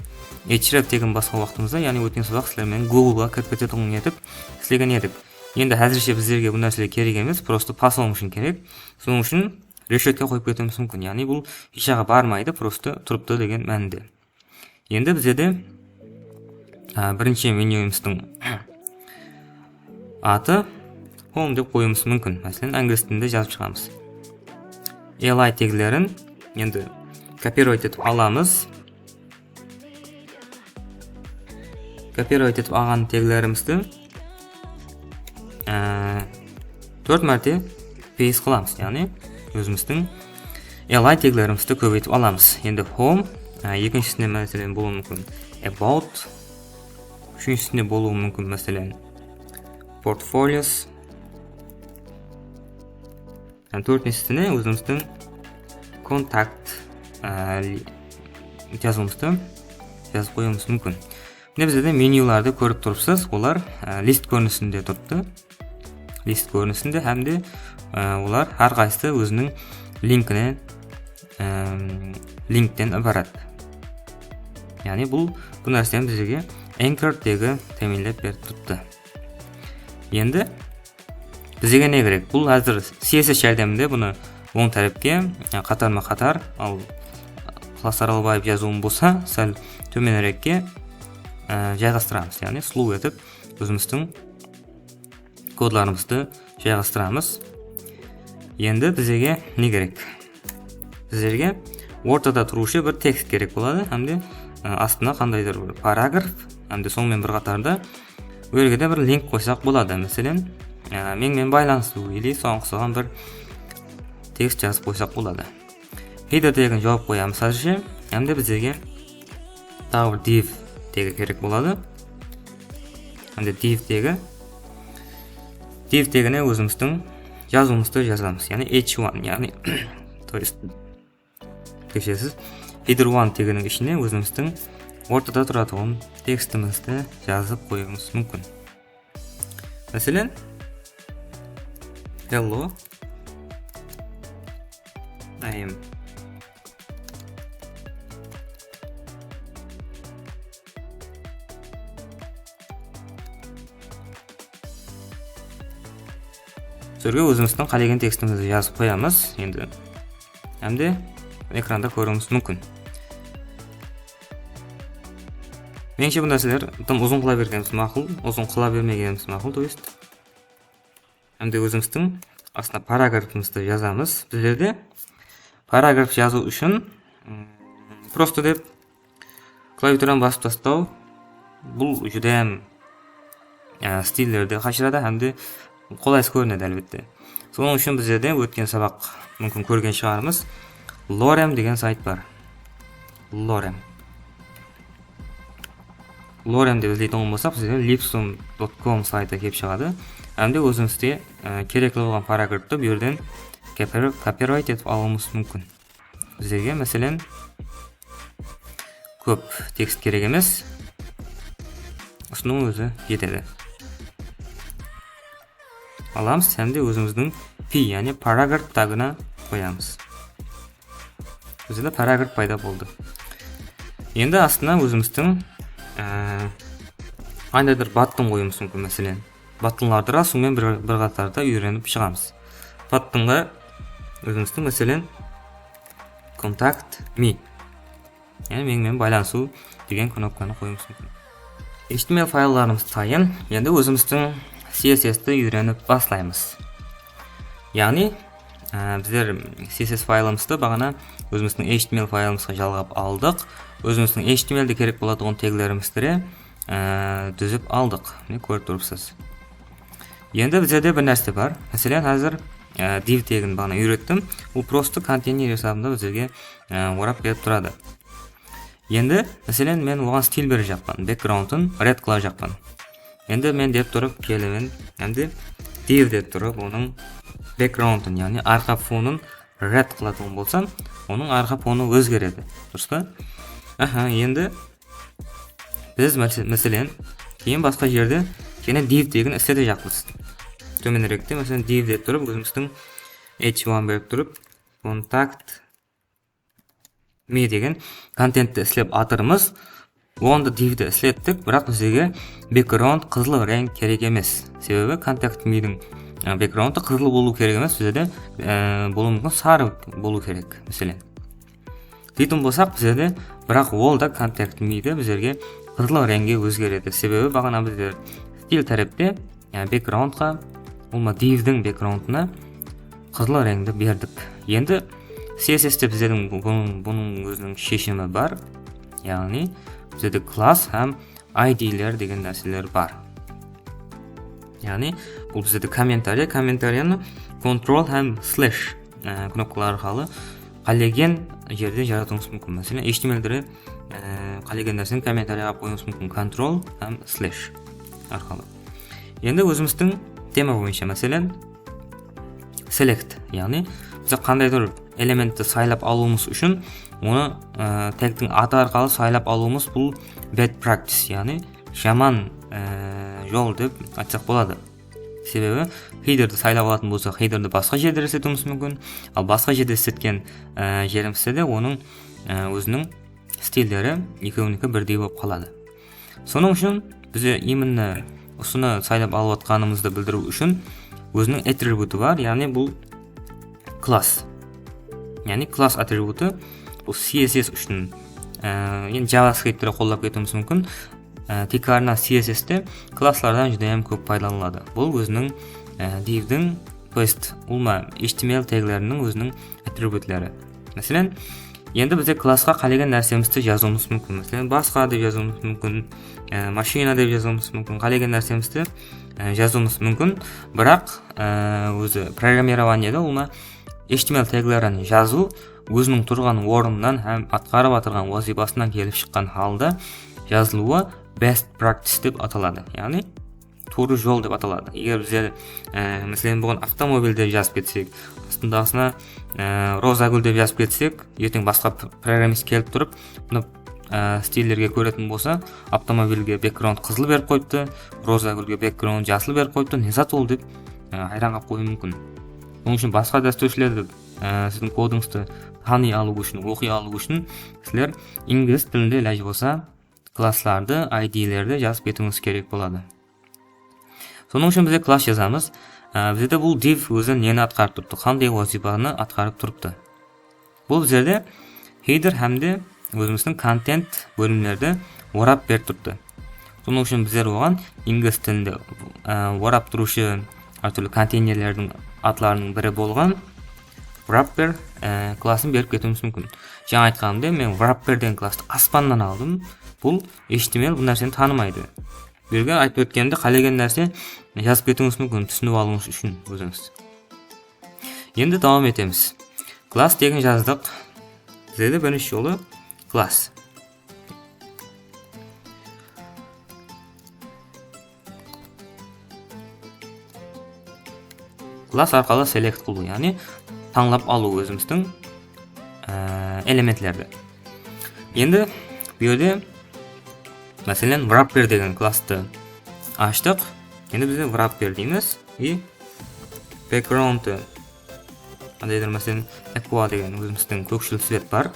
Href tegin basqan waqtımızda, yaǵnıy ótken sabaq sizler menen Googleǵa kirip ketetuǵın etip islegen edik. Endi házirshe bizlerge bul nárseler kerek emes, prosto pasolım ushın kerek. Sonıń ushın reshetka qoyıp ketiwimiz múmkin. Yaǵnıy bul hesh jaǵa barmaydı, prosto turıptı degen mánide. Endi bizde de, a, birinshi menyumızdıń atı home dep qoyıwımız múmkin. Máselen, inglis tilinde jazıp shıǵamız. L I teglerin endi kopirovat etip alamız. Kopirovat etip alǵan teglerimizdi, e, tórt márte paste qılamız, yaǵnıy ózimizdiń L I teglerimizdi kóbeytip alamız. Endi home, e, ekinshisinde, máselen, bolıwı múmkin about, úshinshisinde bolıwı múmkin, máselen, portfolios. Hám tórtinshisine ózimizdiń kontakt, e, li-, jazıwımızdı jazıp qoyıwımız múmkin. Mine, bizde de menyulardı kórip turıpsız, olar, e, list kórinisinde turıptı. List kórinisinde hám de, e, olar hár qaysısı óziniń linkine, e, linkten ibarat. Yaǵnıy bul, bul nárseni bizlerge anchor tegi támiyinlep berip turıptı. Endi bizge ne kerek? Bul házir C S S járdeminde bunı oń tárepke, e, qatarma-qatar, al Iqlas Aralbaev jazıwım bolsa, sál tómenirekke, e, jayǵastıramız. Yaǵnıy, slow etip ózimizdiń kodlarımızdı jayǵastıramız. Endi bizge ne kerek? Bizlerge ortada turıwshı bir tekst kerek boladı, hám de, e, astına qandaydır bir paragraf, hám de sonıń menen bir qatarda bul jerge de bir link qoysaq boladı. Máselen, e, meniń menen baylanısıw ili soǵan uqsaǵan bir tekst jazıp qoysaq boladı. Header tegin jawıp qoyamız házirshe, hám de bizlerge taǵı bir div tegi kerek boladı. Hám de div tegi, div tegine ózimizdiń jazıwımızdı jazamız, yaǵnıy H one, yaǵnıy, то есть, keshiresiz, header one teginiń ishine ózimizdiń ortada turatuǵın tekstimizdi jazıp qoyıwımız múmkin. Máselen, hello, I am. Sol jerge ózimizdiń qálegen tekstimizdi jazıp qoyamız endi. Hám de ekranda kóriwimiz múmkin. Menińshe, bul nárseler dım uzın qıla bergenimiz maqul, uzın qıla bermegenimiz maqul, то есть. Hám de ózimizdiń astına paragrafımızdı jazamız. Bizlerde paragraf jazıw ushın, mm, prosto dep klaviaturanı basıp tastaw, bul júdá hám, e, stillerdi qashıradı hám de qolaysız kórinedi, álbette. Sonıń ushın bizlerde ótken sabaq, múmkin, kórgen shıǵarmız, Lorem degen sayt bar. Lorem. Lorem dep izleytuǵın bolsaq, bizge lipsum dot com saytı kelip shıǵadı. Hám de ózimizge, e, kerekli bolǵan paragrafti bul jerden kopir-, kopirovat etip alıwımız múmkin. Bizlerge, máselen, kóp tekst kerek emes. Usınıń ózi jetedi. Alamız hám de ózimizdiń P, yaǵnıy paragraf tagına qoyamız. Bizde paragraf payda boldı. Endi astına ózimizdiń, e, qandaydır button qoyıwımız múmkin, máselen. Buttonlardı rasıwmen bir, bir qatarda úyrenip shıǵamız. Buttonǵa ózimizdiń, máselen, Contact me. Yaǵnıy, meniń menen baylanısıw degen knopkanı qoyıwımız múmkin. H T M L fayllarımız tayın. Endi ózimizdiń C S S ti úyrenip baslaymız. Yaǵnıy, e, bizler C S S faylımızdı baǵana ózimizdiń H T M L faylımızǵa jalǵap aldıq. Ózimizdiń H T M L de kerek bolatuǵın teglerimizdi de, e, dúzip aldıq. Mine, kórip turıpsız. Endi bizlerde bir nárse bar. Máselen, házir, e, div tegin baǵana úyrettim. Bul prosto konteyner esabında bizlerge, e, orap berip turadı. Endi, máselen, men oǵan stil berejaqpan, backgroundın red qılajaqpan. Endi men dep turıp kelemen, endi div dep turıp, onıń backgroundın, yaǵnıy arqa fonın red qılatuǵın bolsam, onıń arqa fonı ózgeredi. Durıs pa? Aha, endi biz, másel-, máselen, keyin basqa jerde jáne div tegin isletejaqpız. Tómenirekte, máselen, div dep turıp, ózimizdiń h one berip turıp, contact me degen kontentti islep atırmız. Onda divdi islettik, biraq bizlerge background qızıl reń kerek emes. Sebebi contact me'diń, e, background'ı qızıl bolıw kerek emes, bizlerde, e, bolıwı múmkin sarı bolıw kerek, máselen. Sóytip bolsaq, bizlerde, biraq ol da contact me'di bizlerge qızıl reńge ózgeredi. Sebebi baǵana bizler stil tárepte, yaǵnıy backgroundqa, ulıwma divdiń backgroundına qızıl reńdi berdik. Endi C S S te bizlerdiń bu-, bunıń, bunıń óziniń sheshimi bar. Yaǵnıy bizlerde klass hám I D'ler degen nárseler bar. Yaǵnıy bul bizlerde kommentariya, kommentariyanı control hám slash, e, knopkalar arqalı qálegen jerde jaratıwıńız múmkin. Máselen, H T M L dere, e, qálegen nárseni kommentariyaǵa qoyıwıńız múmkin. Control hám slash arqalı. Endi ózimizdiń tema boyınsha, máselen, select, yaǵnıy biz qandaydur elementti saylap alıwımız ushın onı, e, tegtiń atı arqalı saylap alıwımız bul bad practice, yaǵnıy jaman, e, jol dep aytsaq boladı. Sebebi headerdi saylap alatın bolsaq, headerdi basqa jerde isletiwimiz múmkin. Al basqa jerde isletken, e, jerimizde de onıń, e, óziniń stilleri ekewiniki birdey bolıp qaladı. Sonıń ushın bize именно usını saylap alıp atqanımızdı bildiriw ushın óziniń atributı bar, yaǵnıy bul klass. Yaǵnıy klass atributı bul C S S ushın, e, endi JavaScript'te qollap ketiwimiz múmkin. E, tiykarınan C S S te klasslardan júdá hám kóp paydalanıladı. Bul óziniń, e, divdiń, то есть, ulıwma H T M L tegleriniń óziniń atributları. Máselen, endi bizde klassqa qálegen nársemizdi jazıwımız múmkin. Máselen, basqa dep jazıwımız múmkin, e, mashina dep jazıwımız múmkin, qálegen nársemizdi, e, jazıwımız múmkin. Biraq, e, ózi programmirovaniyada ulıwma H T M L teglerin jazıw óziniń turǵan ornınan hám atqarıp atırǵan wazıypasınan kelip shıqqan halda jazılıwı best practice dep ataladı. Yaǵnıy, tuwrı jol dep ataladı. Eger bizler, e, máselen, buǵın avtomobil dep jazıp ketsek, astındaǵısına, e, Rozagúl dep jazıp ketsek, erteń basqa p-, programmist kelip turıp, bunı, e, stillerge kóretin bolsa, avtomobilge background qızıl berip qoyıptı, Rozagúlge background jasıl berip qoyıptı, ne zat ol dep, e, hayran qalıp qoyıwı múmkin. Onıń ushın basqa dástúrshilerdi, e, siziń kodıńızdı tanıy alıw ushın, oqıy alıw ushın sizler inglis tilinde ilajı bolsa klasslardı, I D'lerdi jazıp ketiwińiz kerek boladı. Sonıń ushın bizler klass jazamız. Á, bizde bul div ózi neni atqarıp turıptı, qanday wazıypanı atqarıp turıptı? Bul bizlerde header hám de ózimizdiń kontent bólimlerdi orap berip turıptı. Sonıń ushın bizler oǵan inglis tilinde, á, orap turıwshı hár túrli konteynerlerdiń atlarınıń biri bolǵan wrapper, á, klassın berip ketiwimiz múmkin. Jańa aytqanımday, men wrapper degen klasstı aspannan aldım. Bul H T M L bul nárseni tanımaydı. Bul jerge aytıp ótkenimdey, qálegen nárse jazıp ketiwińiz múmkin, túsinip alıwıńız ushın ózińiz. Endi dawam etemiz. Klass degen jazdıq. Bizde de birinshi jolı klass. Klass arqalı select qılıw, yaǵnıy tańlap alıw ózimizdiń, e, elementlerdi. Endi bul jerde, máselen, wrapper degen klasstı ashtıq. Endi bizde wrapper deymiz. I background'ı, qandaydur, máselen, aqua degen ózimizdiń kókshil svet bar.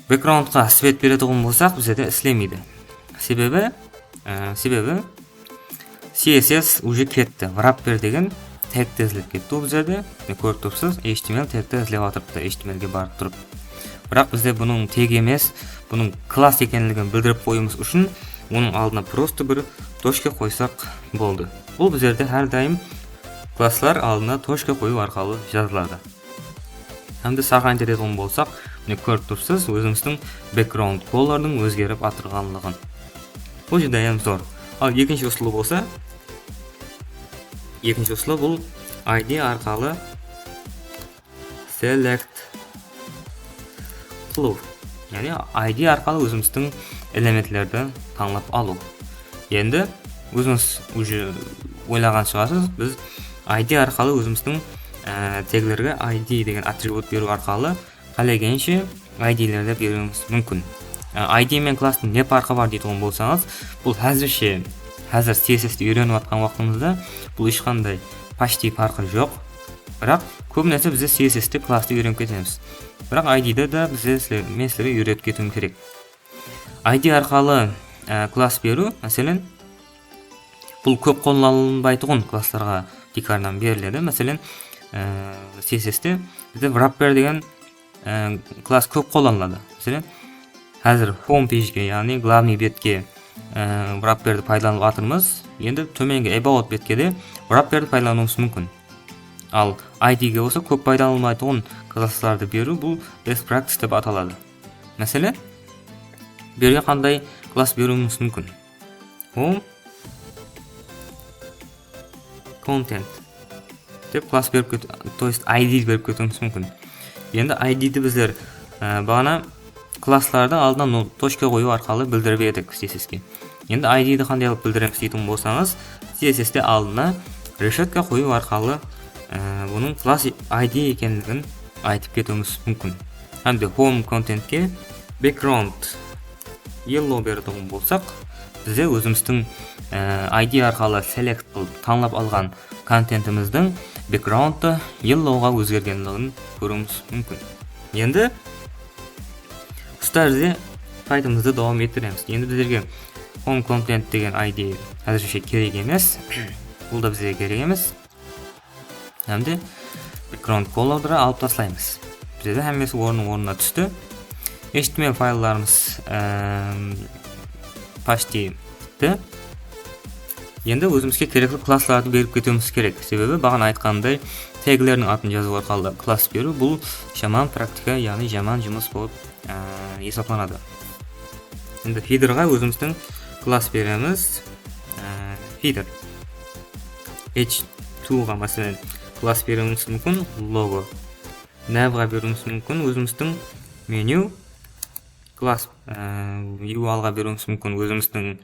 Backgroundqa svet beretuǵın bolsaq, bizde de islemeydi. Sebebi, e, sebebi C S S uje ketti. Wrapper degen tegti izlep ketti bul jerde. Mine, kórip turıpsız, H T M L tegti izlep atırıptı, H T M L ge barıp turıp. Biraq bizde bunıń teg emes, bunıń klass ekenligin bildirip qoyıwımız ushın onıń aldına prosto bir tochka qoysaq boldı. Bul bizlerde hár dayım klasslar aldına tochka qoyıw arqalı jazıladı. Hám de сохранить etetuǵın bolsaq, mine, kórip turıpsız, ózimizdiń background colordıń ózgerip atırǵanlıǵın. Bul júdá hám zor. Al, ekinshi usılı bolsa, Ekinshi usul bul I D arqalı select qılıw. Yaǵnıy I D arqalı ózimizdiń elementlerdi tańlap alıw. Endi ózińiz уже oylaǵan shıǵarsız, biz I D arqalı ózimizdiń, e, teglerge I D degen atribut beriw arqalı qálegenshe I D'lerdi beriwimiz múmkin. E, I D menen klastıń ne parqı bar deytuǵın bolsańız, bul házirshe, házir C S S ti úyrenip atqan waqtımızda bul hesh qanday почти parqı joq. Biraq kóbinese bizler C S S te klastı úyrenip ketemiz. Biraq I D de bizler sizler, men sizlerge úyretip ketiwim kerek. I D arqalı, e, klass beriw, máselen, bul kóp qollanılbaytuǵın klasslarǵa tiykarınan beriledi. Máselen, e, C S S te bizde wrapper degen, e, klass kóp qollanıladı. Máselen, házir home pejge, yaǵnıy glavnıy betke, e, wrapperdi paydalanıp atırmız. Endi tómengi about betke de wrapperdi paydalanıwımız múmkin. Al I D ge bolsa kóp paydalanılmaytuǵın klasslardı beriw, bul best practice dep ataladı. Máselen, bu jerge qanday klass beriwimiz múmkin? Home content dep klass berip ket-, то есть I D berip ketiwimiz múmkin. Endi I D di bizler, e, baǵana klasslardı aldına no-, tochka qoyıw arqalı bildirip edik C S S ke. Endi I D di qanday qılıp bildiremiz deytuǵın bolsańız, C S S te aldına reshetka qoyıw arqalı, e, bunıń klass I D ekenligin aytıp ketiwimiz múmkin. Hám de home contentke background yellow beretuǵın bolsaq, bizler ózimizdiń, e, I D arqalı select qılıp tańlap alǵan kontentimizdiń backgroundtı yellowǵa ózgergenligin kóriwimiz múmkin. Endi usı tárizde saytımızdı dawam ettiremiz. Endi bizlerge home content degen I D házirshe kerek emes. Bul da bizlerge kerek emes. Hám de background colordı alıp taslaymız. Bizde de hámmesi ornı ornına tústi. H T M L fayllarımız, em, почти bitti. Endi ózimizge kerekli klasslardı berip ketiwimiz kerek. Sebebi, baǵana aytqanımday, teglerdiń atın jazıw arqalı klass beriw, bul jaman praktika, yaǵnıy jaman jumıs bolıp, e, esaplanadı. Endi headerǵa ózimizdiń klass beremiz. E, header. H twoǵa, máselen, klass beriwimiz múmkin, logo. Navǵa beriwimiz múmkin, ózimizdiń menu. Klass, e, U Lǵa beriwimiz múmkin, ózimizdiń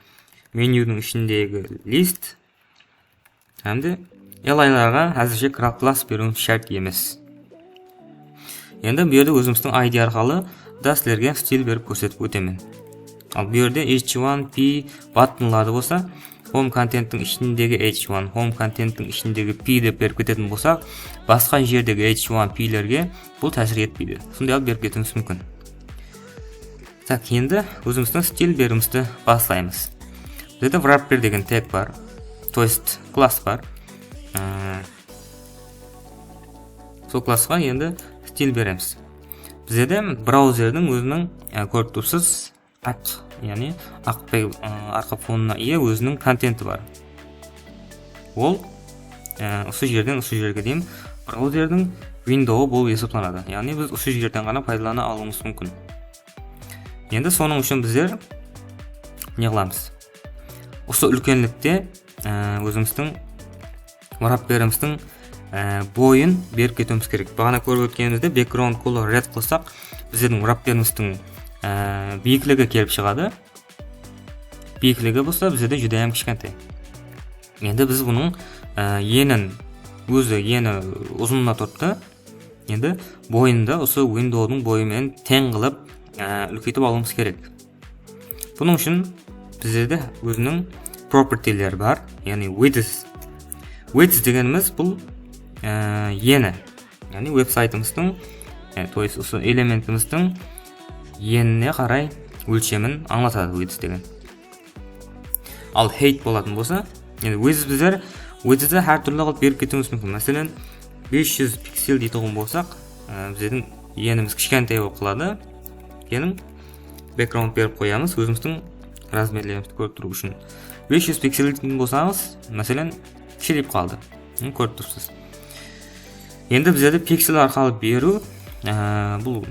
menyudıń ishindegi list. Hám de L I larǵa házirshe kla-, klass beriwimiz shárt emes. Endi bu jerde ózimizdiń I D arqalı da sizlerge stil berip kórsetip ótemen. Al bu jerde H one P buttonlardı bolsa, home contenttiń ishindegi H one, home contenttiń ishindegi P dep berip ketetin bolsaq, basqa jerdegi H one Plerge bul tásir etpeydi. Sonday qılıp berip ketiwimiz múmkin. Tak, endi ózimizdiń stil beriwimizdi baslaymız. Bizde wrapper degen tag bar. То есть klass bar. Ee, sol klassqa endi stil beremiz. Bizde de brauzerdiń óziniń, e, kórip turıpsız, aq, yaǵnıy aq pe-, e, arqa fonına iye óziniń kontenti bar. Ol, e, usı jerden usı jerge deyin brauzerdiń windowı bolıp esaplanadı. Yaǵnıy biz usı jerden ǵana paydalana alıwımız múmkin. Endi sonıń ushın bizler ne qılamız? Usı úlkenlikte, e, ózimizdiń wrapperimizdiń, e, boyın berip ketiwimiz kerek. Baǵana kórip ótkenimizdey background color red qılsaq, bizlerdiń wrapperimizdiń, e, biyikligi kelip shıǵadı. Biyikligi bolsa bizlerde júdá hám kishkentay. Endi biz bunıń, e, enin, ózi eni uzınına turıptı. Endi boyın da usı windowdıń boyı menen teń qılıp, e, úlkeytip alıwımız kerek. Bunıń ushın bizlerde óziniń propertyleri bar, yaǵnıy width. Width degenimiz bul, e, eni. Yaǵnıy veb-saytımızdıń, e, то есть usı elementimizdiń enine qaray ólshemin ańlatadı width degen. Al height bolatın bolsa, endi width bizler widthti hár túrli qılıp berip ketiwimiz múmkin. Máselen, bes júz piksel deytuǵın bolsaq, e, bizlerdiń enimiz kishkentay bolıp qaladı. Keliń, background berip qoyamız, ózimizdiń razmerlerimizdi kórip turıw ushın. Bes júz piksel deytuǵın bolsańız, máselen, kishireyip qaldı. Mine, kórip turıpsız. Endi bizlerde piksel arqalı beriw, e, bul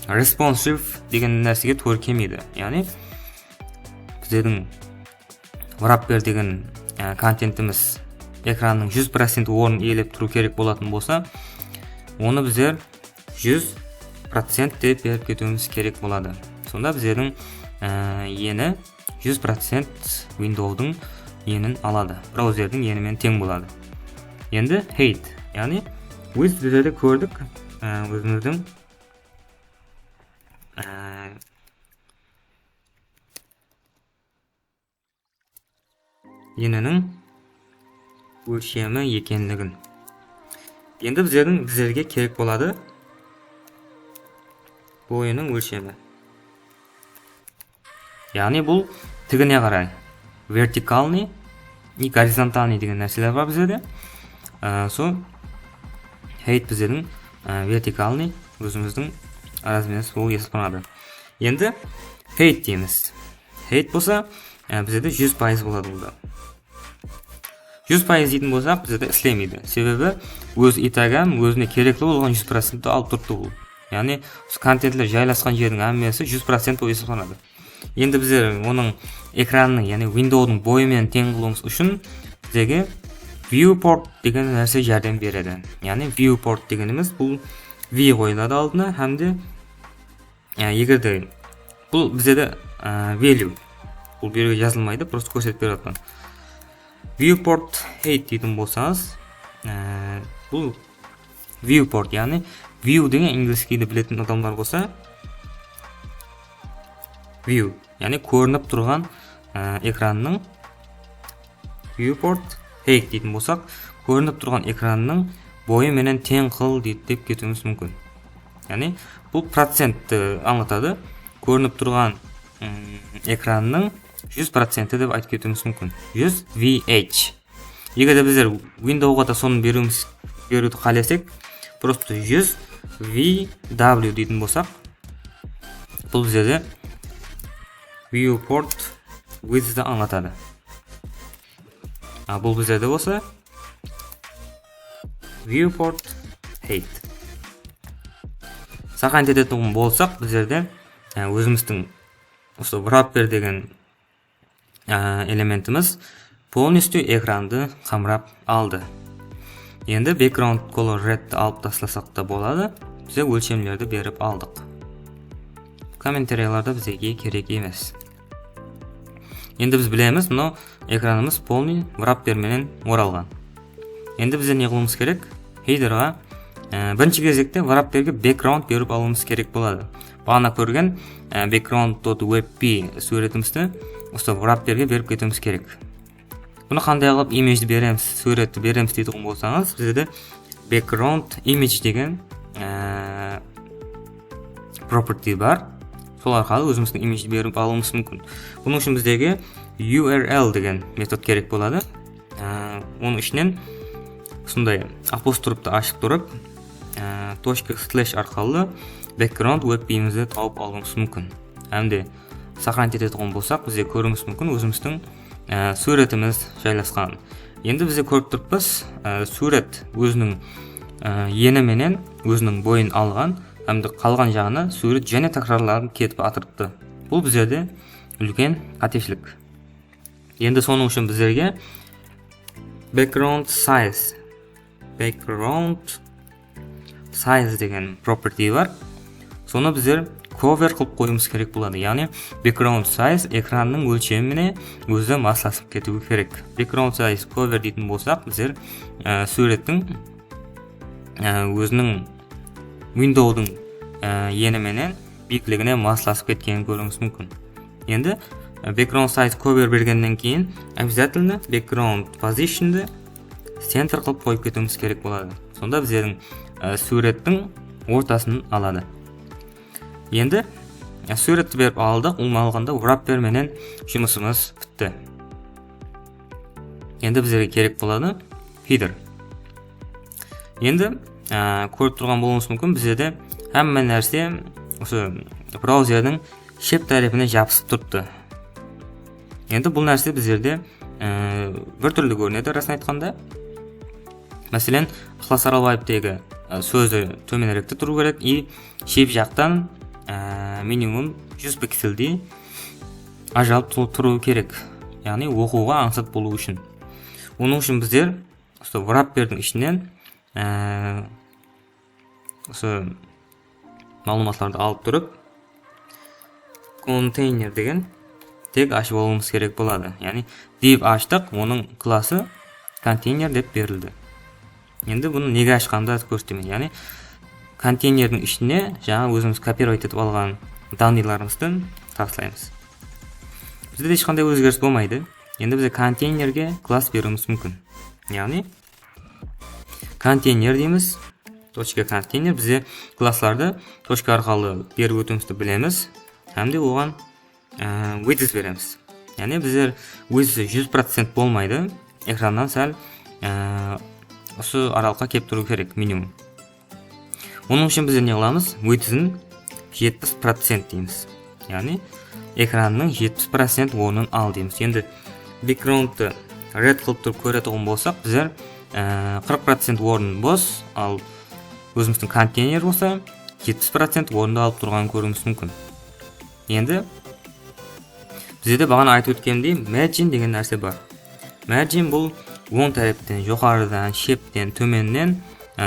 responsive degen nársege tuwrı kelmeydi. Yaǵnıy bizlerdiń wrapper degen, e, kontentimiz ekrannıń júz procent ornın iyelep turıw kerek bolatuǵın bolsa, onı bizler júz procent dep berip ketiwimiz kerek boladı. Sonda bizlerdiń, e, eni júz procent Windowsdıń enin aladı. Brauzerdiń eni menen teń boladı. Endi height, yaǵnıy width bizlerde kórdik, e, ózimizdiń, e, eniniń ólshemi ekenligin. Endi bizlerdiń, bizlerge kerek boladı boyınıń ólshemi. Yaǵnıy bul tigine qaray. Vertikalnıy и горизонтальный degen nárseler bar bizlerde. Á, sol height bizlerdiń, á, vertikalnıy ózimizdiń razmerimiz bolıp esaplanadı. Endi height deymiz. Height bolsa, á, bizlerde júz payız boladı bunda. Júz payız deytin bolsaq, bizlerde islemeydi. Sebebi óz itagam ózine kerekli bolǵan júz procentti alıp turıptı bul. Yaǵnıy, usı kontentler jaylasqan jerdiń hámmesi júz procent bolıp esaplanadı. Endi bizler onıń ekranınıń, yaǵnıy Windowsdıń boyı menen teń qılıwımız ushın bizlerge viewport degen nárse járdem beredi. Yaǵnıy viewport degenimiz bul view qoyıladı aldına hám de, e, eger de bul bizde de, e, value. Bul bul jerge jazılmaydı, prosta kórsetip berip atırman. Viewport height deytin bolsańız, e, bul viewport, yaǵnıy view degen inglis tildi biletin adamlar bolsa, view, yaǵnıy kórinip turǵan, e, ekrannıń viewport height deytin bolsaq, kórinip turǵan ekrannıń boyı menen teń qıl deydi dep ketiwimiz múmkin. Yaǵnıy bul procentti ańlatadı. Kórinip turǵan, mm, ekrannıń júz procenti dep aytıp ketiwimiz múmkin. Júz V H. Eger de bizler Windowsqa da sonı beriwimiz, beriwdi qálesek, prosta júz V W deytin bolsaq, bul bizlerde viewport widthti ańlatadı. A, bul bizlerde bolsa viewport height. Сохранить etetuǵın bolsaq, bizlerde, e, ózimizdiń usı wrapper degen, e, elementimiz полностью ekrandı qamrap aldı. Endi background color redti alıp taslasaq ta boladı. Bize ólshemlerdi berip aldıq. Kommentariyalarda bizlerge kerek emes. Endi biz bilemiz, mınaw ekranımız полный wrapper menen oralǵan. Endi bizler ne qılıwımız kerek? Headerǵa, e, birinshi gezekte wrapperge background berip alıwımız kerek boladı. Baǵana kórgen, e, background dot W P súwretimizdi usı wrapperge berip ketiwimiz kerek. Bunı qanday qılıp imagedi beremiz, súwretti beremiz deytuǵın bolsańız, bizde background image degen, e, property bar. Sol arqalı ózimizdiń imagedi berip alıwımız múmkin. Bunıń ushın bizlerge U R L degen metod kerek boladı. E, onıń ishinen usınday apostroftı ashıp turıp, e, tochka slash arqalı background W P imizdi tawıp alıwımız múmkin. Hám de сохранить etetuǵın bolsaq, bizler kóriwimiz múmkin ózimizdiń, e, súwretimiz jaylasqanın. Endi bizler kórip turıppız, e, súwret óziniń, e, eni menen óziniń boyın alǵan hám de qalǵan jaǵına súwret jáne tákirarlanıp ketip atırıptı. Bul bizlerde úlken qáteshilik. Endi sonıń ushın bizlerge background size, background size degen property bar. Sonı bizler cover qılıp qoyıwımız kerek boladı. Yaǵnıy background size ekrannıń ólshemi menen ózi maslasıp ketiwi kerek. Background size cover deytin bolsaq, bizler, e, súwrettiń, e, óziniń Windowsdıń, e, eni menen biyikligine maslasıp ketkenin kóriwimiz múmkin. Endi, e, background size cover bergennen keyin обязательно background positiondı center qılıp qoyıp ketiwimiz kerek boladı. Sonda bizlerdiń, e, súwrettiń ortasın aladı. Endi, e, súwretti berip aldıq, ulıwma alǵanda wrapper menen jumısımız pitti. Endi bizlerge kerek boladı header. Endi, e, kórip turǵan bolıwıńız múmkin, bizlerde hámme nárse usı brauzerdiń shep tárepine jabısıp turıptı. Endi bul nárse bizlerde, e, bir túrli kórinedi, rasın aytqanda. Máselen, Iqlas Aralbaevtegi, e, sózi tómenirekte turıw kerek, i shep jaqtan, e, minimum júz pikseldey ajalıp tu-, turıwı kerek. Yaǵnıy oqıwǵa ańsat bolıwı ushın. Onıń ushın bizler usı wrapperdiń ishinen, e, usı maǵlıwmatlardı alıp turıp, konteyner degen teg ashıp alıwımız kerek boladı. Yaǵnıy div ashtıq, onıń klası konteyner dep berildi. Endi bunı nege ashqanımdı kórsetemen. Yaǵnıy konteynerdiń ishine jańa ózimiz kopirovat etip alǵan dannıylarımızdı taslaymız. Bizde de hesh qanday ózgeris bolmaydı. Endi bizge konteynerge klass beriwimiz múmkin. Yaǵnıy konteyner deymiz. Tochka konteyner. Bizge klasslardı tochka arqalı berip ótiwimizdi bilemiz. Hám de oǵan, e, width beremiz. Yaǵnıy bizler width júz procent bolmaydı. Ekrannan sál, e, usı aralıqqa kelip turıw kerek minimum. Onıń ushın bizler ne qılamız? Widthin jetpis procent deymiz. Yaǵnıy ekrannıń jetpis procent ornın al deymiz. Endi backgroundtı red qılıp turıp kóretuǵın bolsaq, bizler, e, qırq procent orın bos, al ózimizdiń konteyner bolsa jetpis procent orındı alıp turǵanın kóriwimiz múmkin. Endi bizde de baǵana aytıp ótkenimdey margin degen nárse bar. Margin bul oń tárepten, joqarıdan, shepten, tómennen, e,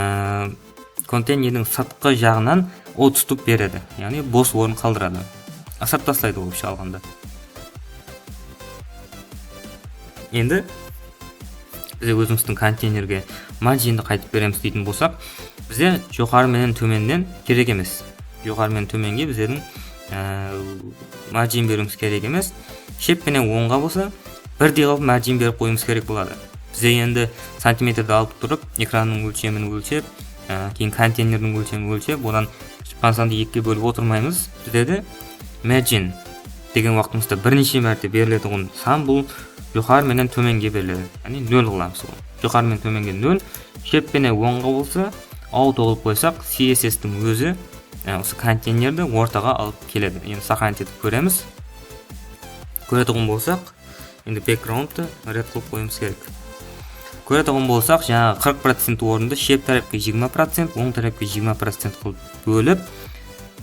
konteynerdiń sırtqı jaǵınan otstup beredi. Yaǵnıy bos orın qaldıradı. Asırıp taslaydı, obshe alǵanda. Endi biz ózimizdiń konteynerge margindi qaytıp beremiz deytin bolsaq, bizge joqarı menen tómennen kerek emes. Joqarı menen tómenge bizlerdiń, e, margin beriwimiz kerek emes. Shep penen ońǵa bolsa birdey qılıp margin berip qoyıwımız kerek boladı. Bizge endi santimetrdi alıp turıp, ekrannıń ólshemin ólshep, e, keyin konteynerdiń ólshemin ólshep, odan shıqqan sandı ekige bólip otırmaymız. Bizde de margin degen waqtımızda bir neshe márte beriletuǵın san, bul joqarı menen tómenge beriledi. Yaǵnıy nol qılamız onı. Joqarı menen tómenge nol, shep penen ońǵa bolsa auto qılıp qoysaq, C S S tiń ózi, e, usı konteynerdi ortaǵa alıp keledi. Endi сохранить etip kóremiz. Kóretuǵın bolsaq, endi backgroundtı red qılıp qoyıwımız kerek. Kóretuǵın bolsaq, jańaǵı qırq procent orındı shep tárepke jigirma procent, oń tárepke jigirma procent qılıp bólip,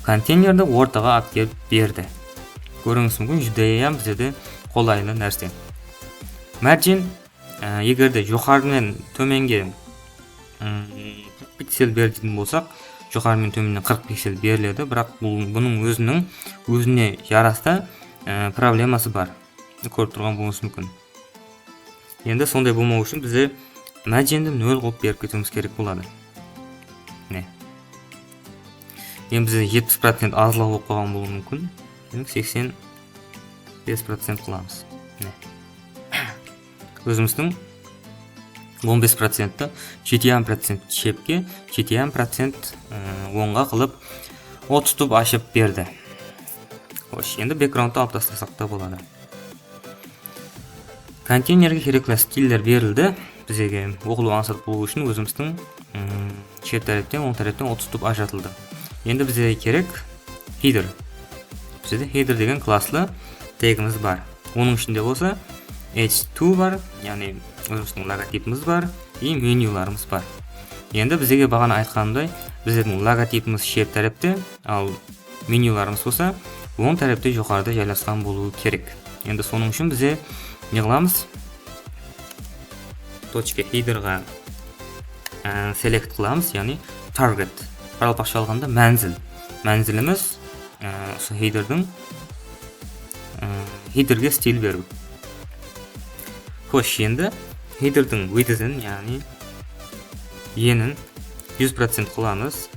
konteynerdi ortaǵa alıp kelip berdi. Kóriwińiz múmkin, júdayam bizde de qolaylı nárse. Margin, e, eger de joqarı menen tómenge, mm, qırq piksel ber deytin bolsaq, joqarı menen tómennen qırq piksel beriledi, biraq bul, bunıń óziniń, ózine jarasta, e, probleması bar. Kórip turǵan bolıwıńız múmkin. Endi sonday bolmawı ushın bizler margindi nol qılıp berip ketiwimiz kerek boladı. Mine. Endi bizde jetpis procent azlıǵı bolıp qalǵan bolıwı múmkin. Demek, seksen bes procent qılamız. Mine. Ózimizdiń on bes procentti jeti yarım procent shepke, jeti yarım procent, ıı, ońǵa qılıp, otstup ashıp berdi. Xosh, endi backgroundtı alıp taslasaq ta boladı. Konteynerge kerekli stiller berildi. Bizlerge oqılıw ańsat bolıwı ushın ózimizdiń, ım, shep tárepten, oń tárepten otstup ajıratıldı. Endi bizlerge kerek header. Bizde header degen klasslı tegimiz bar. Onıń ishinde bolsa H two bar, yaǵnıy ózimizdiń logotipimiz bar, e, menyularımız bar. Endi bizlerge baǵana aytqanımday, bizlerdiń logotipimiz shep tárepte, al menyularımız bolsa oń tárepte joqarıda jaylasqan bolıwı kerek. Endi sonıń ushın bizler ne qılamız? Tochka headerǵa, e, select qılamız, yaǵnıy target. Qaraqalpaqsha alǵanda mánzil. Mánzilimiz, e, usı headerdiń, e, headerge stil beriw. Xosh, endi headerdiń widthin, yaǵnıy enin júz procent qılamız.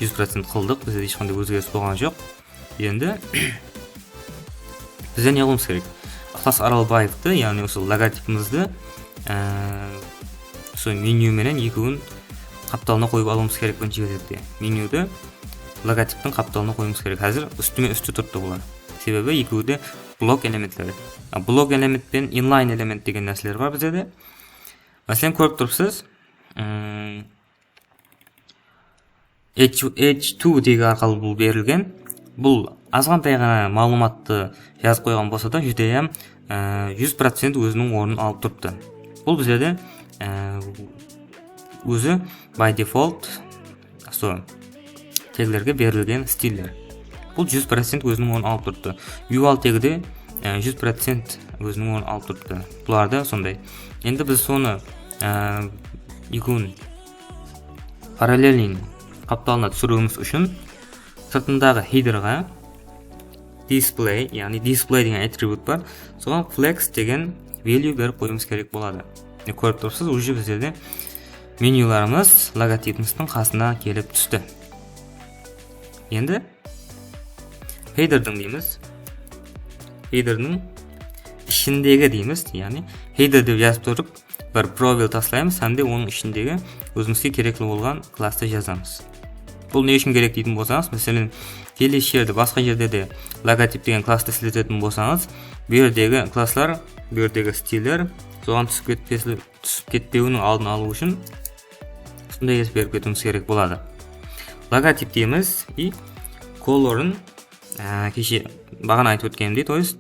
Júz procent qıldıq, bizde hesh qanday ózgeris bolǵan joq. Endi bizler ne qılıwımız kerek? Iqlas Aralbaevtı, yaǵnıy usı logotipimizdi, e, usı menyu menen ekewin qaptalına qoyıp alıwımız kerek birinshi gezekte. Menyudı logotiptiń qaptalına qoyıwımız kerek. Házir ústime ústi turıptı bular. Sebebi ekewi de blok elementleri. A, blok element penen inline element degen nárseler bar bizde de. Máselen, kórip turıpsız, ım, H, H two tegi arqalı bul berilgen. Bul azǵantay ǵana maǵlıwmattı jazıp qoyǵan bolsa da, júdayam, e, júz procent óziniń ornın alıp turıptı. Bul bizlerde, e, ózi by default sol teglerge berilgen stiller. Bul júz procent óziniń ornın alıp turıptı. U L tegi de, e, júz procent óziniń ornın alıp turıptı. Bular da sonday. Endi biz sonı, e, ekewin parallelniy qaptalına túsiriwimiz ushın sırtındaǵı headerǵa display, yaǵnıy display degen atribut bar. Soǵan flex degen value berip qoyıwımız kerek boladı. Mine, kórip turıpsız, uje bizlerde menyularımız logotipimizdiń qasına kelip tústi. Endi headerdiń deymiz. Headerdiń ishindegi deymiz, yaǵnıy header dep jazıp turıp, bir probel taslaymız hám de onıń ishindegi ózimizge kerekli bolǵan klasstı jazamız. Bul ne ushın kerek deytin bolsańız, máselen, kelesi jerde, basqa jerde de logotip degen klasstı isletetin bolsańız, bu jerdegi klasslar, bu jerdegi stiller soǵan túsip ketpesi-, túsip ketpewiniń aldın alıw ushın usınday etip berip ketiwimiz kerek boladı. Logotip deymiz, i colorın, á, keshe baǵana aytıp ótkenimdey, то есть,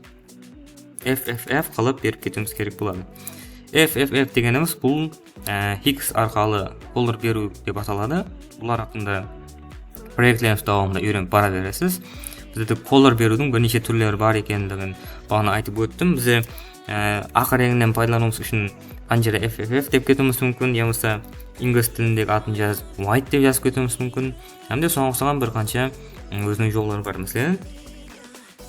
F F F qılıp berip ketiwimiz kerek boladı. F F F degenimiz bul, e, hex arqalı color beriw dep ataladı. Bular haqqında proektlerimiz dawamında úyrenip bara beresiz. Bizde color beriwdiń bir neshe túrleri bar ekenligin baǵana aytıp óttim. Bize, e, aq reńinen paydalanıwımız ushın qanjara F F F dep ketiwimiz múmkin, yamasa inglis tilindegi atın jazıp white dep jazıp ketiwimiz múmkin. Hám de soǵan uqsaǵan bir qansha, ım, óziniń jolları bar. Máselen,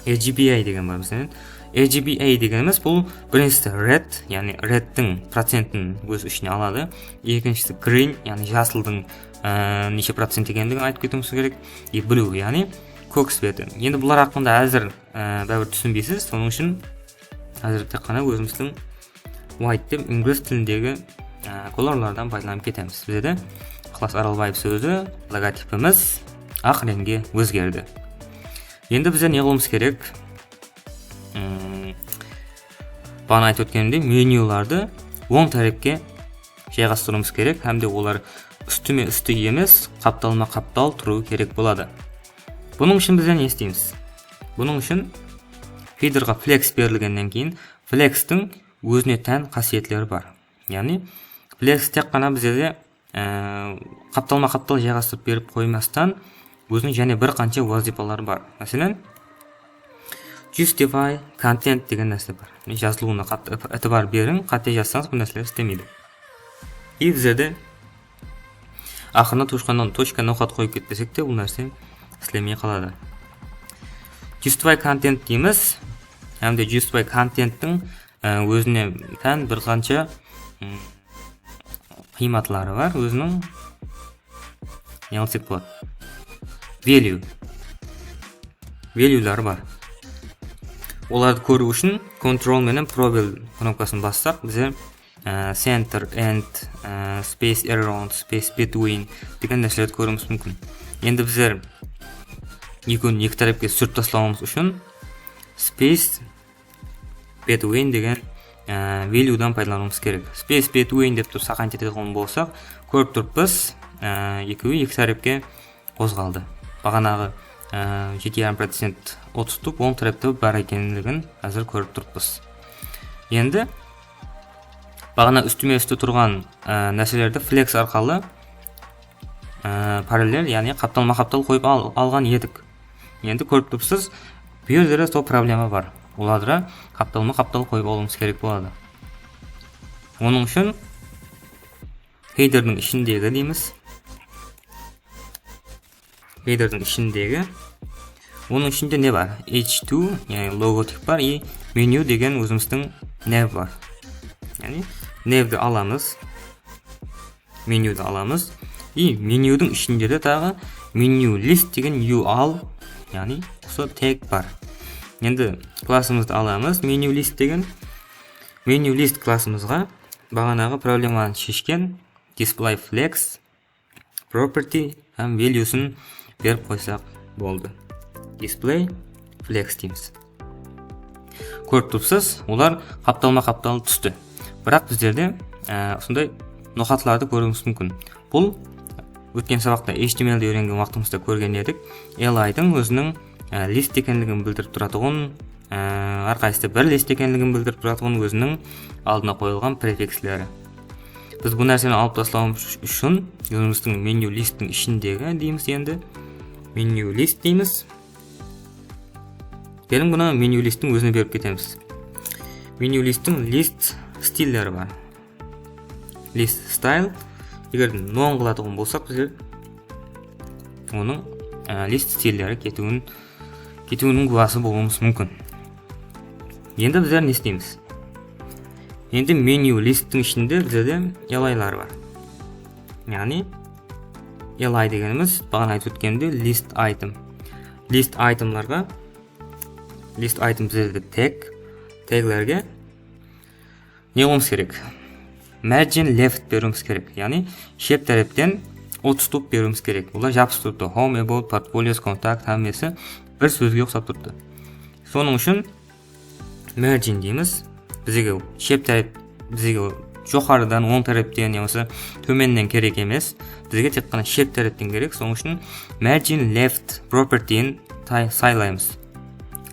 R G B I degen bar, máselen. R G B I degenimiz bul, birinshisi red, yaǵnıy redtiń procentin óz ishine aladı. Ekinshisi green, yaǵnıy jasıldıń, e, neshe procent ekenligin aytıp ketiwimiz kerek. E, blue, yaǵnıy kók sveti. Endi bular haqqında házir, e, báribir túsinbeysiz. Sonıń ushın házir tek ǵana ózimizdiń white dep inglis tilindegi, e, colorlardan paydalanıp ketemiz. Bizde de Iqlas Aralbaev sózi, logotipimiz aq reńge ózgerdi. Endi bizler ne qılıwımız kerek? Hmm, baǵana aytıp ótkenimdey, menyulardı oń tárepke jayǵastırıwımız kerek hám de olar ústime-ústi emes, qaptalıma-qaptal turıwı kerek boladı. Bunıń ushın bizler ne isteymiz? Bunıń ushın headerǵa flex berilgennen keyin flextiń ózine tán qásiyetleri bar. Yaǵnıy, flex tek ǵana bizlerde, e, qaptalma-qaptal jayǵastırıp berip qoymastan, óziniń jáne bir qansha wazıypaları bar. Máselen, justify content degen nárse bar. Mine, jazılıwına qat-, itibar beriń, qáte jazsańız, bul nárseler islemeydi. I bizlerde aqırına tochka, tochka noqat qoyıp ketpesek te, bul nárse islemey qaladı. Justify content deymiz. Hám de justify contenttiń, e, ózine tán bir qansha, ım, qıymatları bar. Óziniń, ne qılsaq boladı? Value. Valueları bar. Olardı kóriw ushın control menen probel knopkasın bassaq, bizler, e, center, end, e, space around, space between degen nárselerdi kóriwimiz múmkin. Endi bizler ekewin eki tárepke súrip taslawımız ushın space between degen, e, valuedan paydalanıwımız kerek. Space between dep turıp saqlanıp ketetuǵın bolsaq, kórip turıppız, e, ekewi eki tárepke qozǵaldı. Baǵanaǵı, e, jeti jarım procent otstup, oń tárepte bar ekenligin házir kórip turıppız. Endi baǵana ústime-ústi turǵan, e, nárselerdi flex arqalı, e, parallel, yaǵnıy qaptalma-qaptal qoyıp al-, alǵan edik. Endi kórip turıpsız, bul jerde de sol problema bar. Olardı qaptalma-qaptal qoyıp alıwımız kerek boladı. Onıń ushın headerdiń ishindegi deymiz. Headerdiń ishindegi. Onıń ishinde ne bar? H two, yaǵnıy logotip bar, i menu degen ózimizdiń nav bar. Yaǵnıy navdi alamız. Menyudı alamız. I menyudıń ishinde de taǵı menu list degen U L, yaǵnıy usı tag bar. Endi klassımızdı alamız, menu list degen. Menu list klassımızǵa baǵanaǵı problemanı sheshken display flex property hám valuesın berip qoysaq boldı. Display flex deymiz. Kórip turıpsız, olar qaptalma-qaptal tústi. Biraq bizlerde, e, usınday noqatlardı kóriwimiz múmkin. Bul ótken sabaqta H T M L de úyrengen waqtımızda kórgen edik. L I-dıń óziniń, e, list ekenligin bildirip turatuǵın, e, hár qaysısı bir list ekenligin bildirip turatuǵın óziniń aldına qoyılǵan prefiksleri. Biz bul nárseni alıp taslawımız ushın ózimizdiń menu listtiń ishindegi deymiz endi. Menu list deymiz. Keliń, bunı menu listtiń ózine berip ketemiz. Menu listtiń list stilleri bar. List style. Eger de none qılatuǵın bolsaq bizler, onıń, e, list stilleri ketiwin, ketiwiniń gúwası bolıwımız múmkin. Endi bizler ne isteymiz? Endi menu listtiń ishinde bizlerde L I lar bar. Yaǵnıy L I degenimiz, baǵana aytıp ótkenimdey, list item. List itemlarǵa, list item bizlerde tag, taglerge ne qılıwımız kerek? Margin left beriwimiz kerek. Yaǵnıy shep tárepten otstup beriwimiz kerek. Olar jabısıp turıptı. Home, about, portfolios, contact, hámmesi bir sózge uqsap turıptı. Sonıń ushın margin deymiz. Bizge shep tárep, bizge joqarıdan, oń tárepten yamasa tómennen kerek emes. Bizge tek ǵana shep tárepten kerek. Sonıń ushın margin left propertyin tay-, saylaymız.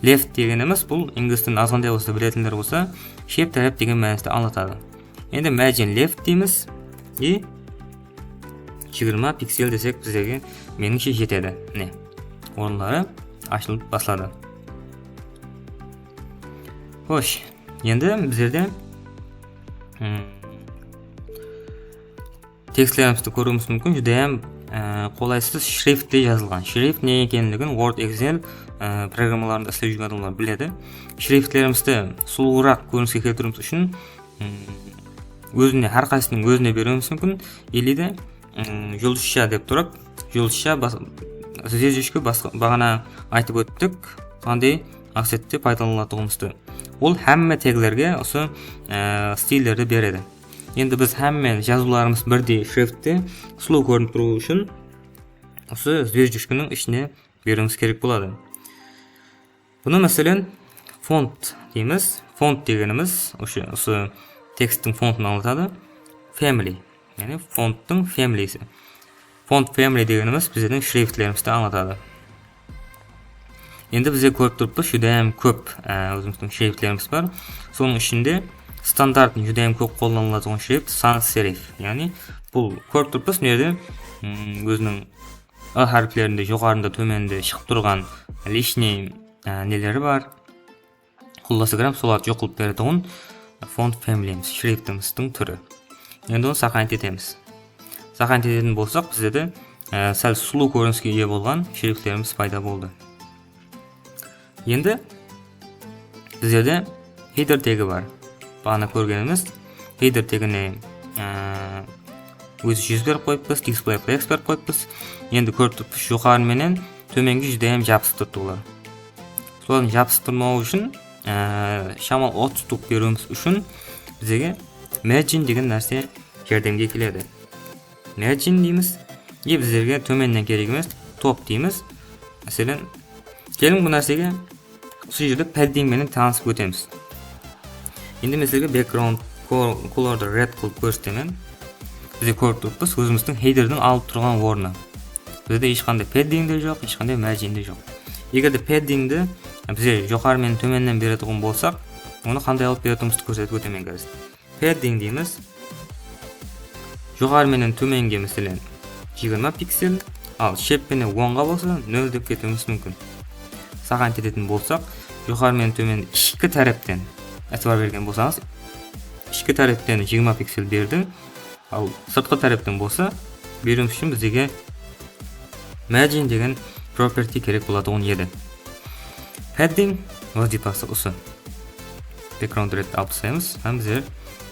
Left degenimiz bul, inglis tilin azǵantay bolsa da biletinler bolsa, shep tárep degen mániste ańlatadı. Endi margin left deymiz. I jigirma piksel desek bizlerge, menińshe, jetedi. Mine, orınları ashılıp basladı. Xosh, endi bizlerde, hmm, tekstlerimizdi kóriwimiz múmkin, júdayam, e, qolaysız shriftte jazılǵan. Shrift ne ekenligin Word, Excel, e, programmalarında islep júrgen adamlar biledi. Shriftlerimizdi sulıwıraq kóriniske keltiriwimiz ushın, mm, ózine, hár qaysısınıń ózine beriwimiz múmkin. Ele de, mm, juldızsha dep turıp, juldızsha bas-, zvezdochka bas-, baǵana aytıp óttik, qanday maqsette paydalanılatuǵınımızdı. Ol hámme teglerge usı, e, stillerdi beredi. Endi biz hámme jazıwlarımız birdey shriftte sulıw kórinip turıwı ushın usı zvezdochkanıń ishine beriwimiz kerek boladı. Bunı, máselen, font deymiz. Font degenimiz usı, usı teksttiń fontın ańlatadı. Family, yaǵnıy fonttıń familiysi. Font family degenimiz bizlerdiń shriftlerimizdi ańlatadı. Endi bizler kórip turıppız, júdayam kóp, e, ózimizdiń shriftlerimiz bar. Sonıń ishinde standartın júdayam kóp qollanılatuǵın shrift sans serif. Yaǵnıy bul, kórip turıppız, mına jerde, mm, óziniń I háriplerinde joqarında, tómeninde shıǵıp turǵan lishniy, e, neleri bar. Qullası, gram solardı joq qılıp beretuǵın font familimiz, shriftimizdiń túri. Endi onı сохранить etemiz. Сохранить etetin bolsaq, bizlerde, e, sál sulıw kóriniske iye bolǵan shriftlerimiz payda boldı. Endi bizlerde header tegi bar. Baǵana kórgenimiz header tegine, e, ózi júz berip qoyıppız, display qılıp X berip qoyıppız. Endi kórip turıppız, joqarı menen tómenge júdayam jabısıp turıptı olar. Solardıń jabısıp turmawı ushın, e, shamal otstup beriwimiz ushın bizlerge margin degen nárse járdemge keledi. Margin deymiz. E, bizlerge tómennen kerek emes, top deymiz. Máselen, keliń, bul nársege usı jerde padding menen tanısıp ótemiz. Endi men sizlerge background co-, colordı red qılıp kórsetemen. Bizler kórip turıppız, ózimizdiń headerdiń alıp turǵan ornı. Bizde hesh qanday padding de joq, hesh qanday margin de joq. Eger de paddingdi bizler joqarı menen tómennen beretuǵın bolsaq, onı qanday alıp beretuǵınımızdı kórsetip ótemen házir. Padding deymiz. Joqarı menen tómenge, máselen, jigirma piksel, al shep penen ońǵa bolsa nol dep ketiwimiz múmkin. Сохранить etetin bolsaq, joqarı menen tómen ishki tárepten, itibar bergen bolsańız, ishki tárepten jigirma piksel berdi, al sırtqı tárepten bolsa, beriwimiz ushın bizlerge margin degen property kerek bolatuǵın edi. Padding wazıypası usı. Background red alıp taslaymız hám bizler,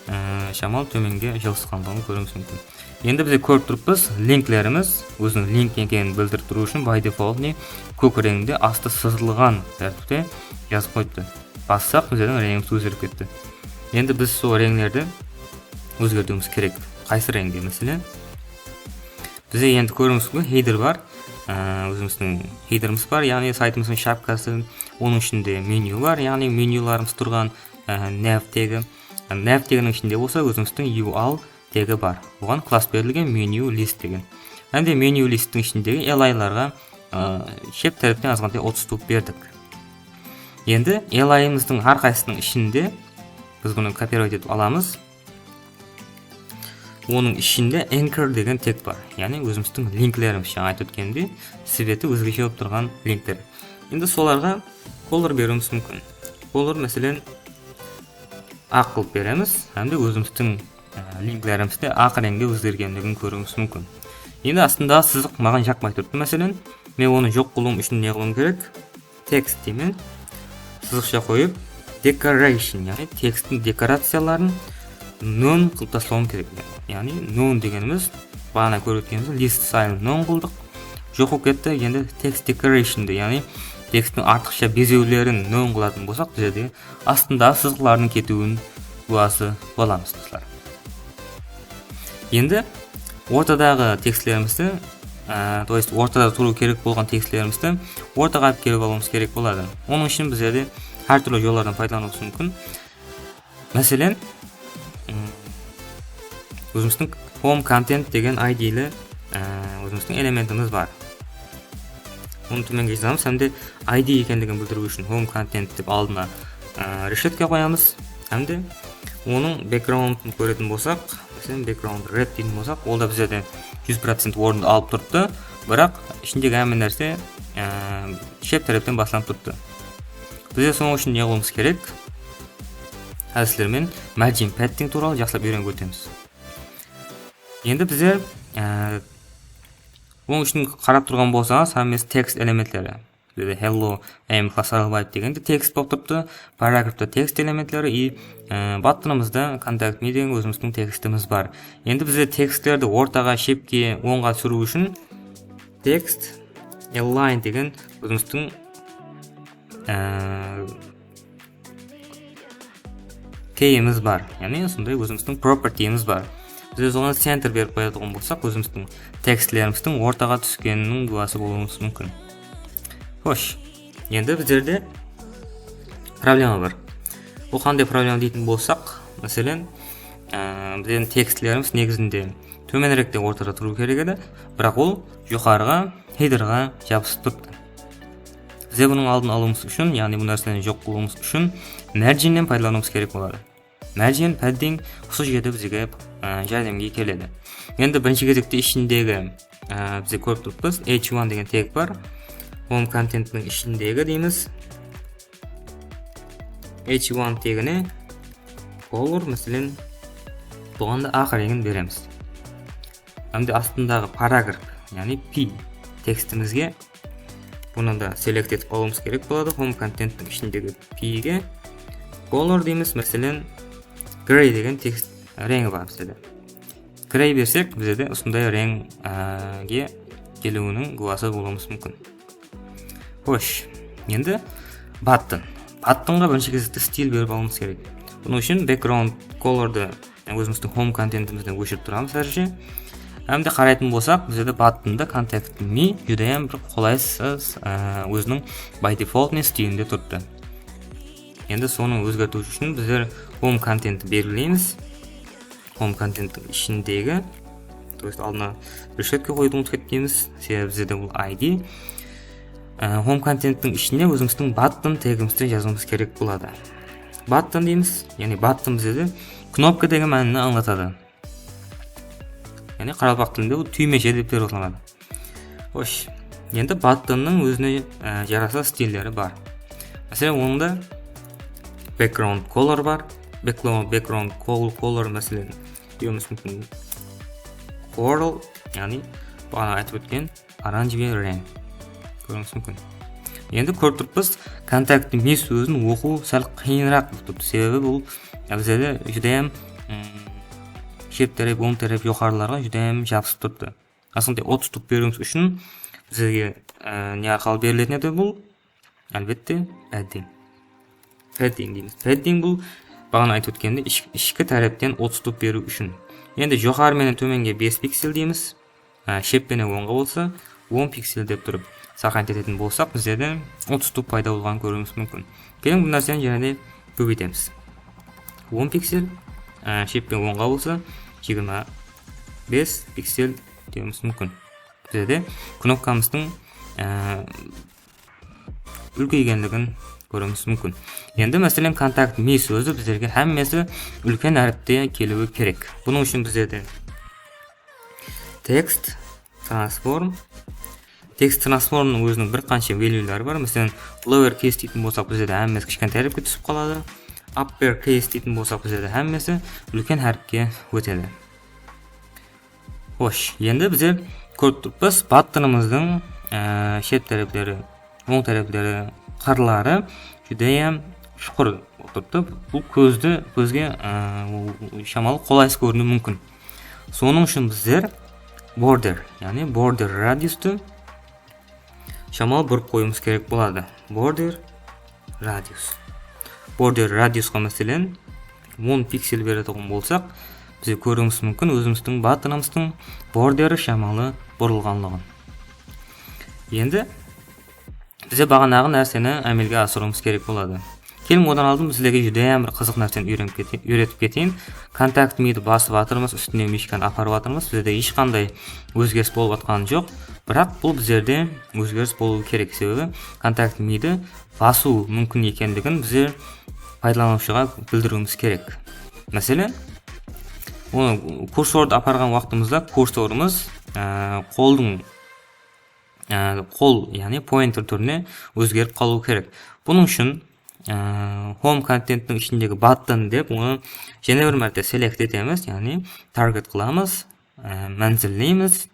e, shamal tómenge jılısqanlıǵın kóriwimiz múmkin. Endi bizler kórip turıppız, linklerimiz óziniń link ekenin bildirip turıw ushın by default ne kók reńde astı sızılǵan tártipte jazıp qoyıptı. Bassaq, bizlerdiń reńimiz ózgerip ketti. Endi biz sol reńlerdi ózgertiwimiz kerek. Qaysı reńge, máselen? Bizde endi kóremiz ki, header bar. Á, ózimizdiń headerimiz bar, yaǵnıy saytımızdıń shapkası, onıń ishinde menyu bar, yaǵnıy menyularımız turǵan, á, nav tegi. Nav teginiń ishinde bolsa ózimizdiń U L tegi bar. Oǵan klass berilgen, menu list degen. Hám de menu listtiń ishindegi L I larǵa, á, shep tárepten azǵantay otstup berdik. Endi L I mızdıń hár qaysısınıń ishinde biz bunı копировать etip alamız. Onıń ishinde anchor degen teg bar. Yaǵnıy ózimizdiń linklerimiz, jańa aytıp ótkenimdey, sveti ózgeshe bolıp turǵan linkler. Endi solarǵa color beriwimiz múmkin. Color, máselen, aq qılıp beremiz hám de ózimizdiń, e, linklerimiz de aq reńge ózgergenligin kóriwimiz múmkin. Endi astındaǵı sızıq maǵan jaqpay turıptı. Máselen, men onı joq qılıwım ushın ne qılıwım kerek? Text deymen. Sızıqsha qoyıp, decoration, yaǵnıy teksttiń dekoraciyaların none qılıp taslawım kerek. Yaǵnıy none degenimiz, baǵana kórip ótkenimiz list style none qıldıq. Joq bolıp ketti. Endi text decorationdı, yaǵnıy teksttiń artıqsha bezewlerin none qılatuǵın bolsaq, bizlerde astındaǵı sızıqlardıń ketiwin gúwası bolamız, doslar. Endi ortadaǵı tekstlerimizdi, e, то есть ortada turıwı kerek bolǵan tekstlerimizdi ortaǵa alıp kelip alıwımız kerek boladı. Onıń ushın bizlerde hár túrli jollardan paydalanıwımız múmkin. Máselen, mm, ózimizdiń home content degen I Dli, e, ózimizdiń elementimiz bar. Onı tómenge jazamız hám de I D ekenligin bildiriw ushın home content dep aldına, e, reshetka qoyamız. Hám de onıń backgroundın kóretin bolsaq, máselen, background red deytin bolsaq, ol da bizlerde júz procent orındı alıp turıptı. Biraq ishindegi hámme nárse, e, shep tárepten baslanıp turıptı. Bizler sonıń ushın ne qılıwımız kerek? Házir sizler menen margin padding tuwralı jaqsılap úyrenip ótemiz. Endi bizler, e, onıń ushın qarap turǵan bolsańız, hámmesi tekst elementleri. Bizde hello, I am Iqlas Aralbaev degende tekst bolıp turıptı. Paragrafta tekst elementleri i, e, buttonımızda Contact Me degen ózimizdiń tekstimiz bar. Endi bizde tekstlerdi ortaǵa, shepke, ońǵa súriw ushın text align degen ózimizdiń, e, keyimiz bar. Yaǵnıy, usınday ózimizdiń propertimiz bar. Biz oǵan center berip qoyatuǵın bolsaq, ózimizdiń tekstlerimizdiń ortaǵa túskeniniń gúwası bolıwımız múmkin. Xosh, endi bizlerde problema bar. Bul qanday problema deytin bolsaq, máselen, e, bizlerdiń tekstlerimiz negizinde tómenirekte ortada turıw kerek edi, biraq ol joqarıǵa, headerǵa jabısıp turıptı. Bizler bunıń aldın alıwımız ushın, yaǵnıy bul nárseni joq qılıwımız ushın margin-nen paydalanıwımız kerek boladı. Margin padding usı jerde bizge, e, járdemge keledi. Endi birinshi gezekte ishindegi, e, bizler kórip turıppız, H one degen teg bar. Home contentiniń ishindegi deymiz. H one tegine color, máselen, buǵan da aq reńin beremiz. Hám de astındaǵı paragraf, yaǵnıy P tekstimizge bunı da select etip alıwımız kerek boladı. Home contenttiń ishindegi P ge color deymiz, máselen, gray degen tekst reńi bar bizde de. Gray bersek, bizde de usınday reńge keliwiniń gúwası bolıwımız múmkin. Xosh, endi button. Buttonǵa birinshi gezekte stil berip alıwımız kerek. Bunıń ushın background colordı ózimizdiń home contentimizden óshirip turamız házirshe. Hám de qaraytın bolsaq, bizlerde buttonda Contact Me júdayam bir qolaysız, e, óziniń by default ne stilinde turıptı. Endi sonı ózgertiw ushın bizler home contenti belgileymiz. Home contenttiń ishindegi, то есть aldına reshetka qoyıwdı umıtıp ketpeymiz, sebebi bizde de bul I D. E, home contenttiń ishine ózimizdiń button tegimizdi jazıwımız kerek boladı. Button deymiz, yaǵnıy button bizde de knopka degen mánini ańlatadı. Yaǵnıy qaraqalpaq tilinde bul túymeshi dep perevodlanadı. Xosh, endi buttonnıń ózine, e, jarasa stilleri bar. Máselen, onıń da background color bar. Backlo-, background col-, color, máselen, deyimiz múmkin, coral, yaǵnıy baǵana aytıp ótken oranjevıy reń. Kóriwińiz múmkin. Endi kórip turıppız, Contact Me sózin oqıw sál qıyınıraq bolıp turıptı. Sebebi bul, e, bizlerde júdayam, mm, shep tárep, oń tárep, joqarılarǵa júdayam jabısıp turıptı. Asılında otstup beriwimiz ushın bizlerge, e, ne arqalı beriletin edi bul? Álbette, padding. Padding deymiz. Padding bul, baǵana aytıp ótkenimdey, ish-, ishki tárepten otstup beriw ushın. Endi joqarı menen tómenge bes piksel deymiz. E, shep penen ońǵa bolsa, on piksel dep turıp, сохранить etetin bolsaq, bizlerde otstup payda bolǵanın kóriwimiz múmkin. Keliń, bul nárseni jáne de kóbeytemiz. On piksel, e, shep penen ońǵa bolsa, jigirma bes piksel dewimiz múmkin. Bizlerde knopkamızdıń, e, úlkeygenligin kóriwimiz múmkin. Endi, máselen, Contact Me sózi bizlerge hámmesi úlken háripte keliwi kerek. Bunıń ushın bizlerde text transform Text transformnıń óziniń bir qansha valueları bar. Máselen, lower case deytin bolsaq, bizde hámmesi kishkentay háripke túsip qaladı. Upper case deytin bolsaq, bizde hámmesi úlken háripke ótedi. Xosh, endi bizler kórip turıppız, buttonımızdıń, e, shep tárepleri, oń tárepleri, qırları júdayam shuqır turıptı. Bul kózdi, kózge, e, shamalı qolaysız kóriniwi múmkin. Sonıń ushın bizler border, yaǵnıy border radiustı shamalı burıp qoyıwımız kerek boladı. Border radius. Border radiusqa, máselen, on piksel beretuǵın bolsaq, bize kóriwimiz múmkin, ózimizdiń buttonımızdıń borderi shamalı burılǵanlıǵın. Endi bize baǵanaǵı nárseni ámelge asırıwımız kerek boladı. Keliń, odan aldın sizlerge júdayam bir qızıq nárseni úyrenip kete-, úyretip keteyin. Kontakt midi basıp atırmız, ústine mishkanı aparıp atırmız. Bizde hesh qanday ózgeris bolıp atqanı joq. Biraq bul bizlerde ózgeris bolıwı kerek. Sebebi kontakt midi basıw múmkin ekenligin bizler paydalanıwshıǵa bildiriwimiz kerek. Máselen, onı kursordı aparǵan waqtımızda kursorımız, e, qoldıń, e, qol, yaǵnıy pointer túrine ózgerip qalıwı kerek. Bunıń ushın, e, home kontenttiń ishindegi button dep onı jáne bir márte select etemiz, yaǵnıy target qılamız, e, mánzilleymiz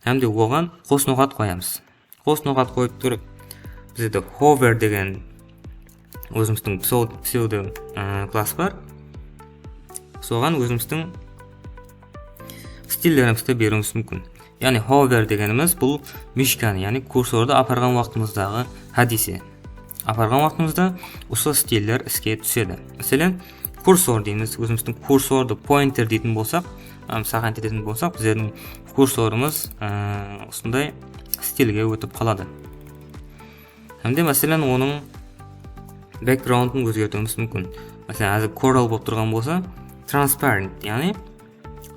hám de oǵan qos noqat qoyamız. Qos noqat qoyıp turıp, bizde hover degen ózimizdiń pseu-, pseudo, e, klass bar. Soǵan ózimizdiń stillerimizdi beriwimiz múmkin. Yaǵnıy hover degenimiz bul mishkanı, yaǵnıy kursordı aparǵan waqtımızdaǵı hádiyse. Aparǵan waqtımızda usı stiller iske túsedi. Máselen, kursor deymiz, ózimizdiń kursordı pointer deytin bolsaq, hám saǵan etetin bolsaq, bizlerdiń kursorımız, e, usınday stilge ótip qaladı. Hám de, máselen, onıń backgroundın ózgertiwimiz múmkin. Máselen, házir coral bolıp turǵan bolsa, transparent, yaǵnıy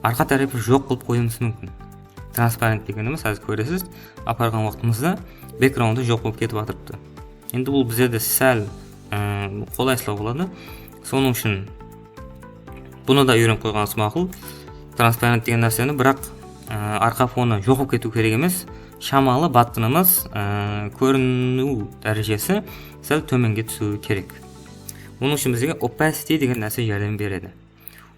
arqa tárepi joq qılıp qoyıwımız múmkin. Transparent degenimiz, házir kóresiz, aparǵan waqtımızda backgroundı joq bolıp ketip atırıptı. Endi bul bizlerde sál, ıı, qolaysızlaw boladı. Sonıń ushın bunı da úyrenip qoyǵanımız maqul. Transparent degen nárseni, biraq, ıı, arqa fonı joq bolıp ketiw kerek emes. Shamalı buttonımız, ıı, kóriniw dárejesi sál tómenge túsiwi kerek. Onıń ushın bizge opacity degen nárse járdem beredi.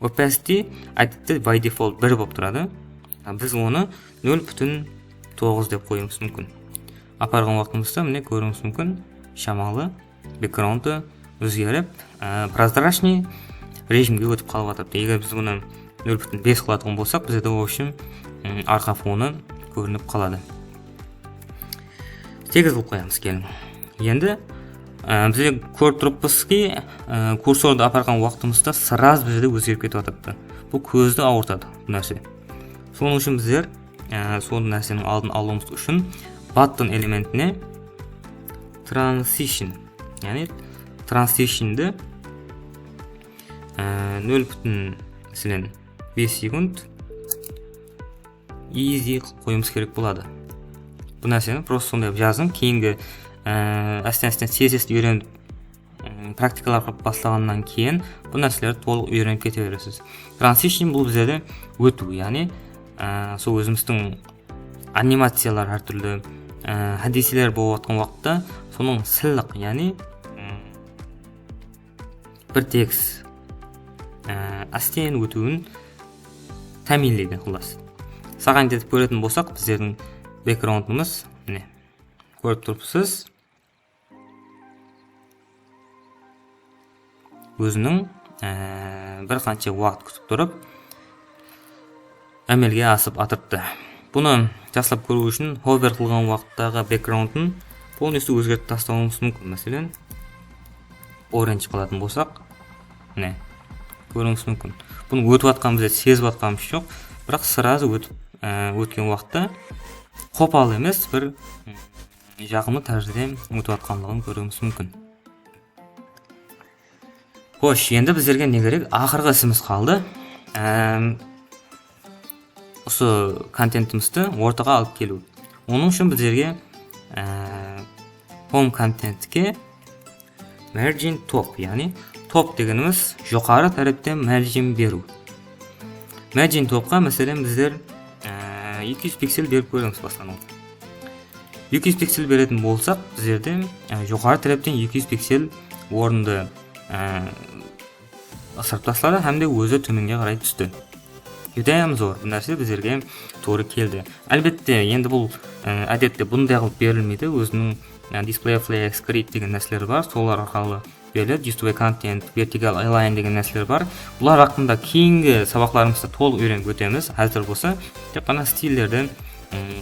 Opacity, ádette, by default bir bolıp turadı. A, biz onı nol pútin toǵız dep qoyıwımız múmkin. Aparǵan waqtımızda, mine, kóriwimiz múmkin, shamalı backgroundı ózgerip, e, прозрачный rejimge ótip qalıp atırıptı. Eger biz bunı nol pútin bes qılatuǵın bolsaq, bizde, в общем, ım, arqa fonı kórinip qaladı. Segiz qılıp qoyamız, keliń. Endi, e, bizler kórip turıppız ki, e, kursordı aparǵan waqtımızda sraz bizde ózgerip ketip atırıptı. Bul kózdi awırtadı, bul nárse. Sonıń ushın bizler, e, sol nárseniń aldın alıwımız ushın button elementine transition, yaǵnıy transitiondı, e, nol pútin, máselen, bes sekund easy qılıp qoyıwımız kerek boladı. Bul nárseni просто sonday qılıp jazıń. Keyingi, e, ásten-ásten C S S ti úyrenip, e, praktikalar qılıp baslaǵannan keyin bul nárselerdi tolıq úyrenip kete beresiz. Transition bul bizlerde ótiw, yaǵnıy, e, sol ózimizdiń animaciyalar hár túrli, e, hádiyseler bolıp atqan waqıtta sonıń sılliq, yaǵnıy, mm, bir tekst, e, ásten ótiwin támiyinleydi, qıllas. Saǵan etip kóretin bolsaq, bizlerdiń backgroundımız, mine, kórip turıpsız, óziniń, e, bir qansha waqıt kútip turıp, ámelge asıp atırıptı. Bunı jaqsılap kóriw ushın hover qılǵan waqıttaǵı backgroundın полностью ózgertip taslawımız múmkin. Máselen, orange qılatın bolsaq, mine, kóriwińiz múmkin. Bunı ótip atqanımızdı sezip atqanımız joq, biraq сразу ótip, e, ótken waqıtta qopal emes, bir, mm, jaqımlı tárizde ótip atqanlıǵın kóriwimiz múmkin. Xosh, endi bizlerge ne kerek? Aqırǵı isimiz qaldı. Em, usı kontentimizdi ortaǵa alıp keliw. Onıń ushın bizlerge, e, home kontentke margin top, yaǵnıy top degenimiz joqarı tárepten margin beriw. Margin topqa, máselen, bizler, e, eki júz piksel berip kóremiz baslanıwda. Eki júz piksel beretin bolsaq, bizlerde, e, joqarı tárepten eki júz piksel orındı, e, ısırıp tasladı hám de ózi tómenge qaray tústi. Júdá zor bir nárse bizlerge tuwrı keldi. Álbette, endi bul, e, ádette bunday qılıp berilmeydi. Óziniń, e, display flex grid degen nárseleri bar, solar arqalı beriledi. Justify content, vertical align degen nárseler bar. Bular haqqında keyingi sabaqlarımızda tolıq úyrenip ótemiz. Házir bolsa tek ǵana stillerdi, ım,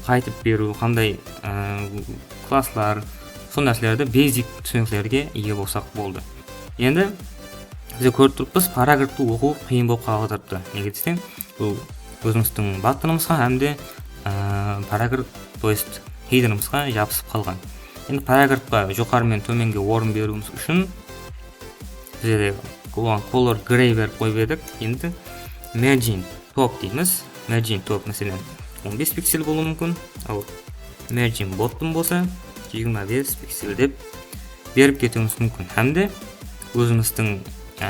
qaytıp beriw, qanday, ı, klasslar, sol nárselerdi basic túsiniklerge iye bolsaq boldı. Endi biz kórip turıppız, paragrafti oqıw qıyın bolıp qalıp atırıptı. Nege deseń, bul ózimizdiń buttonımızǵa hám de, ı, paragraf, то есть, headerımızǵa jabısıp qalǵan. Endi paragrafqa joqarı menen tómenge orın beriwimiz ushın bizler de oǵan color gray berip qoyıp edik. Endi margin top deymiz. Margin top, máselen, on bes piksel bolıwı múmkin, al margin bottom bolsa jigirma bes piksel dep berip ketiwimiz múmkin. Hám de ózimizdiń, e,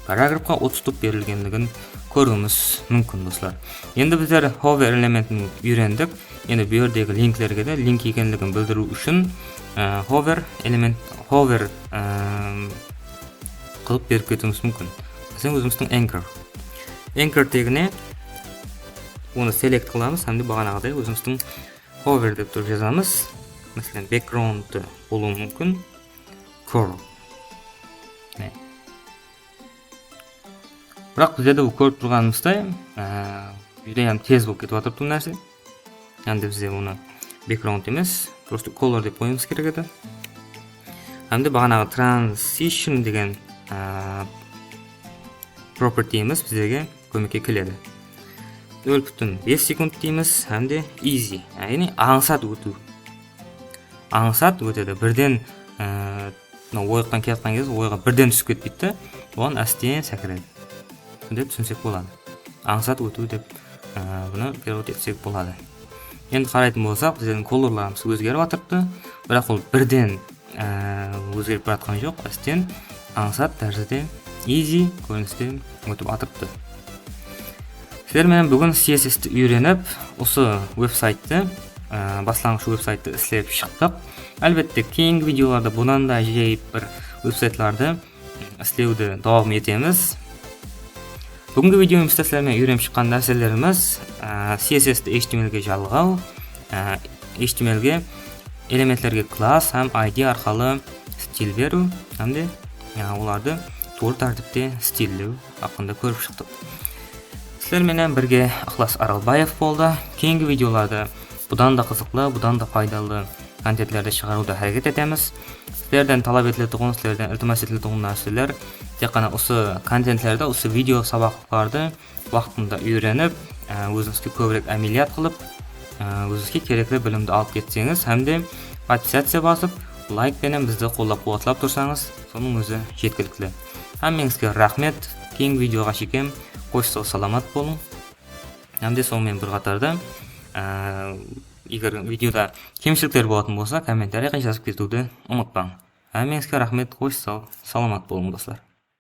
paragrafqa otstup berilgenligin kóriwimiz múmkin, doslar. Endi bizler hover elementin úyrendik. Endi bu jerdegi linklerge de link ekenligin bildiriw ushın, e, hover element, hover, e, qılıp berip ketiwimiz múmkin. Máselen, ózimizdiń anchor. Anchor tegine onı select qılamız hám de baǵanaǵıday ózimizdiń hover dep turıp jazamız. Máselen, background bolıwı múmkin. Curl. Mine. Biraq bizlerde bul kórip turǵanımızday, e, júdá hám tez bolıp ketip atırıptı bul nárse. Endi bizde onı background emes, просто color dep qoyıwımız kerek edi. Hám de baǵanaǵı transition degen, e, propertyimiz bizlerge kómekke keledi. Nol pútin bes sekund deymiz hám de easy, yaǵnıy ańsat ótiw. Ańsat ótedi. Birden, e, mına oyıqtan kiyatqan kez oyıǵı birden túsip ketpeydi de, oǵan ásten sákiredi. Bunday túsinsek boladı. Ańsat ótiw dep, e, bunı перевод etsek boladı. Endi qaraytın bolsaq, bizlerdiń colorlarımız ózgerip atırıptı. Biraq ol birden, e, ózgerip baratqan joq, ásten ańsat tárizde, easy kóriniste ótip atırıptı. Sizler menen búgin C S S ti úyrenip, usı veb-sayttı, e, baslanǵısh veb-sayttı islep shıqtıq. Álbette, keyingi videolarda budan da ájayıp bir veb-saytlardı islewdi dawam etemiz. Búgingi videomızda sizler menen úyrenip shıqqan nárselerimiz, e, C S S ti H T M L ge jalǵaw, e, H T M L ge elementlerge klass hám I D arqalı stil beriw hám de, e, olardı tuwrı tártipte stillew haqqında kórip shıqtıq. Sizler menen birge Iqlas Aralbaev boldı. Keyingi videolarda budan da qızıqlı, budan da paydalı kontentlerdi shıǵarıwdı háreket etemiz. Sizlerden talap etiletuǵın, sizlerden iltimas etiletuǵın nárseler tek ǵana usı kontentlerdi, usı video sabaqlardı waqtında úyrenip, e, ózińizge kóbirek ámeliyat qılıp, e, ózińizge kerekli bilimdi alıp ketseńiz hám de podpisaciya basıp, layk penen bizdi qollap-quwatlap tursańız, sonıń ózi jetkilikli. Hámmeńizge raxmet. Keyingi videoǵa shekem xosh saw, salamat bolıń. Hám de sonıń menen bir qatarda, e, eger videoda kemshilikler bolatın bolsa, kommentariyaǵa jazıp ketiwdi umıtpań. Hámmeńizge raxmet, xosh saw, salamat bolıń, doslar.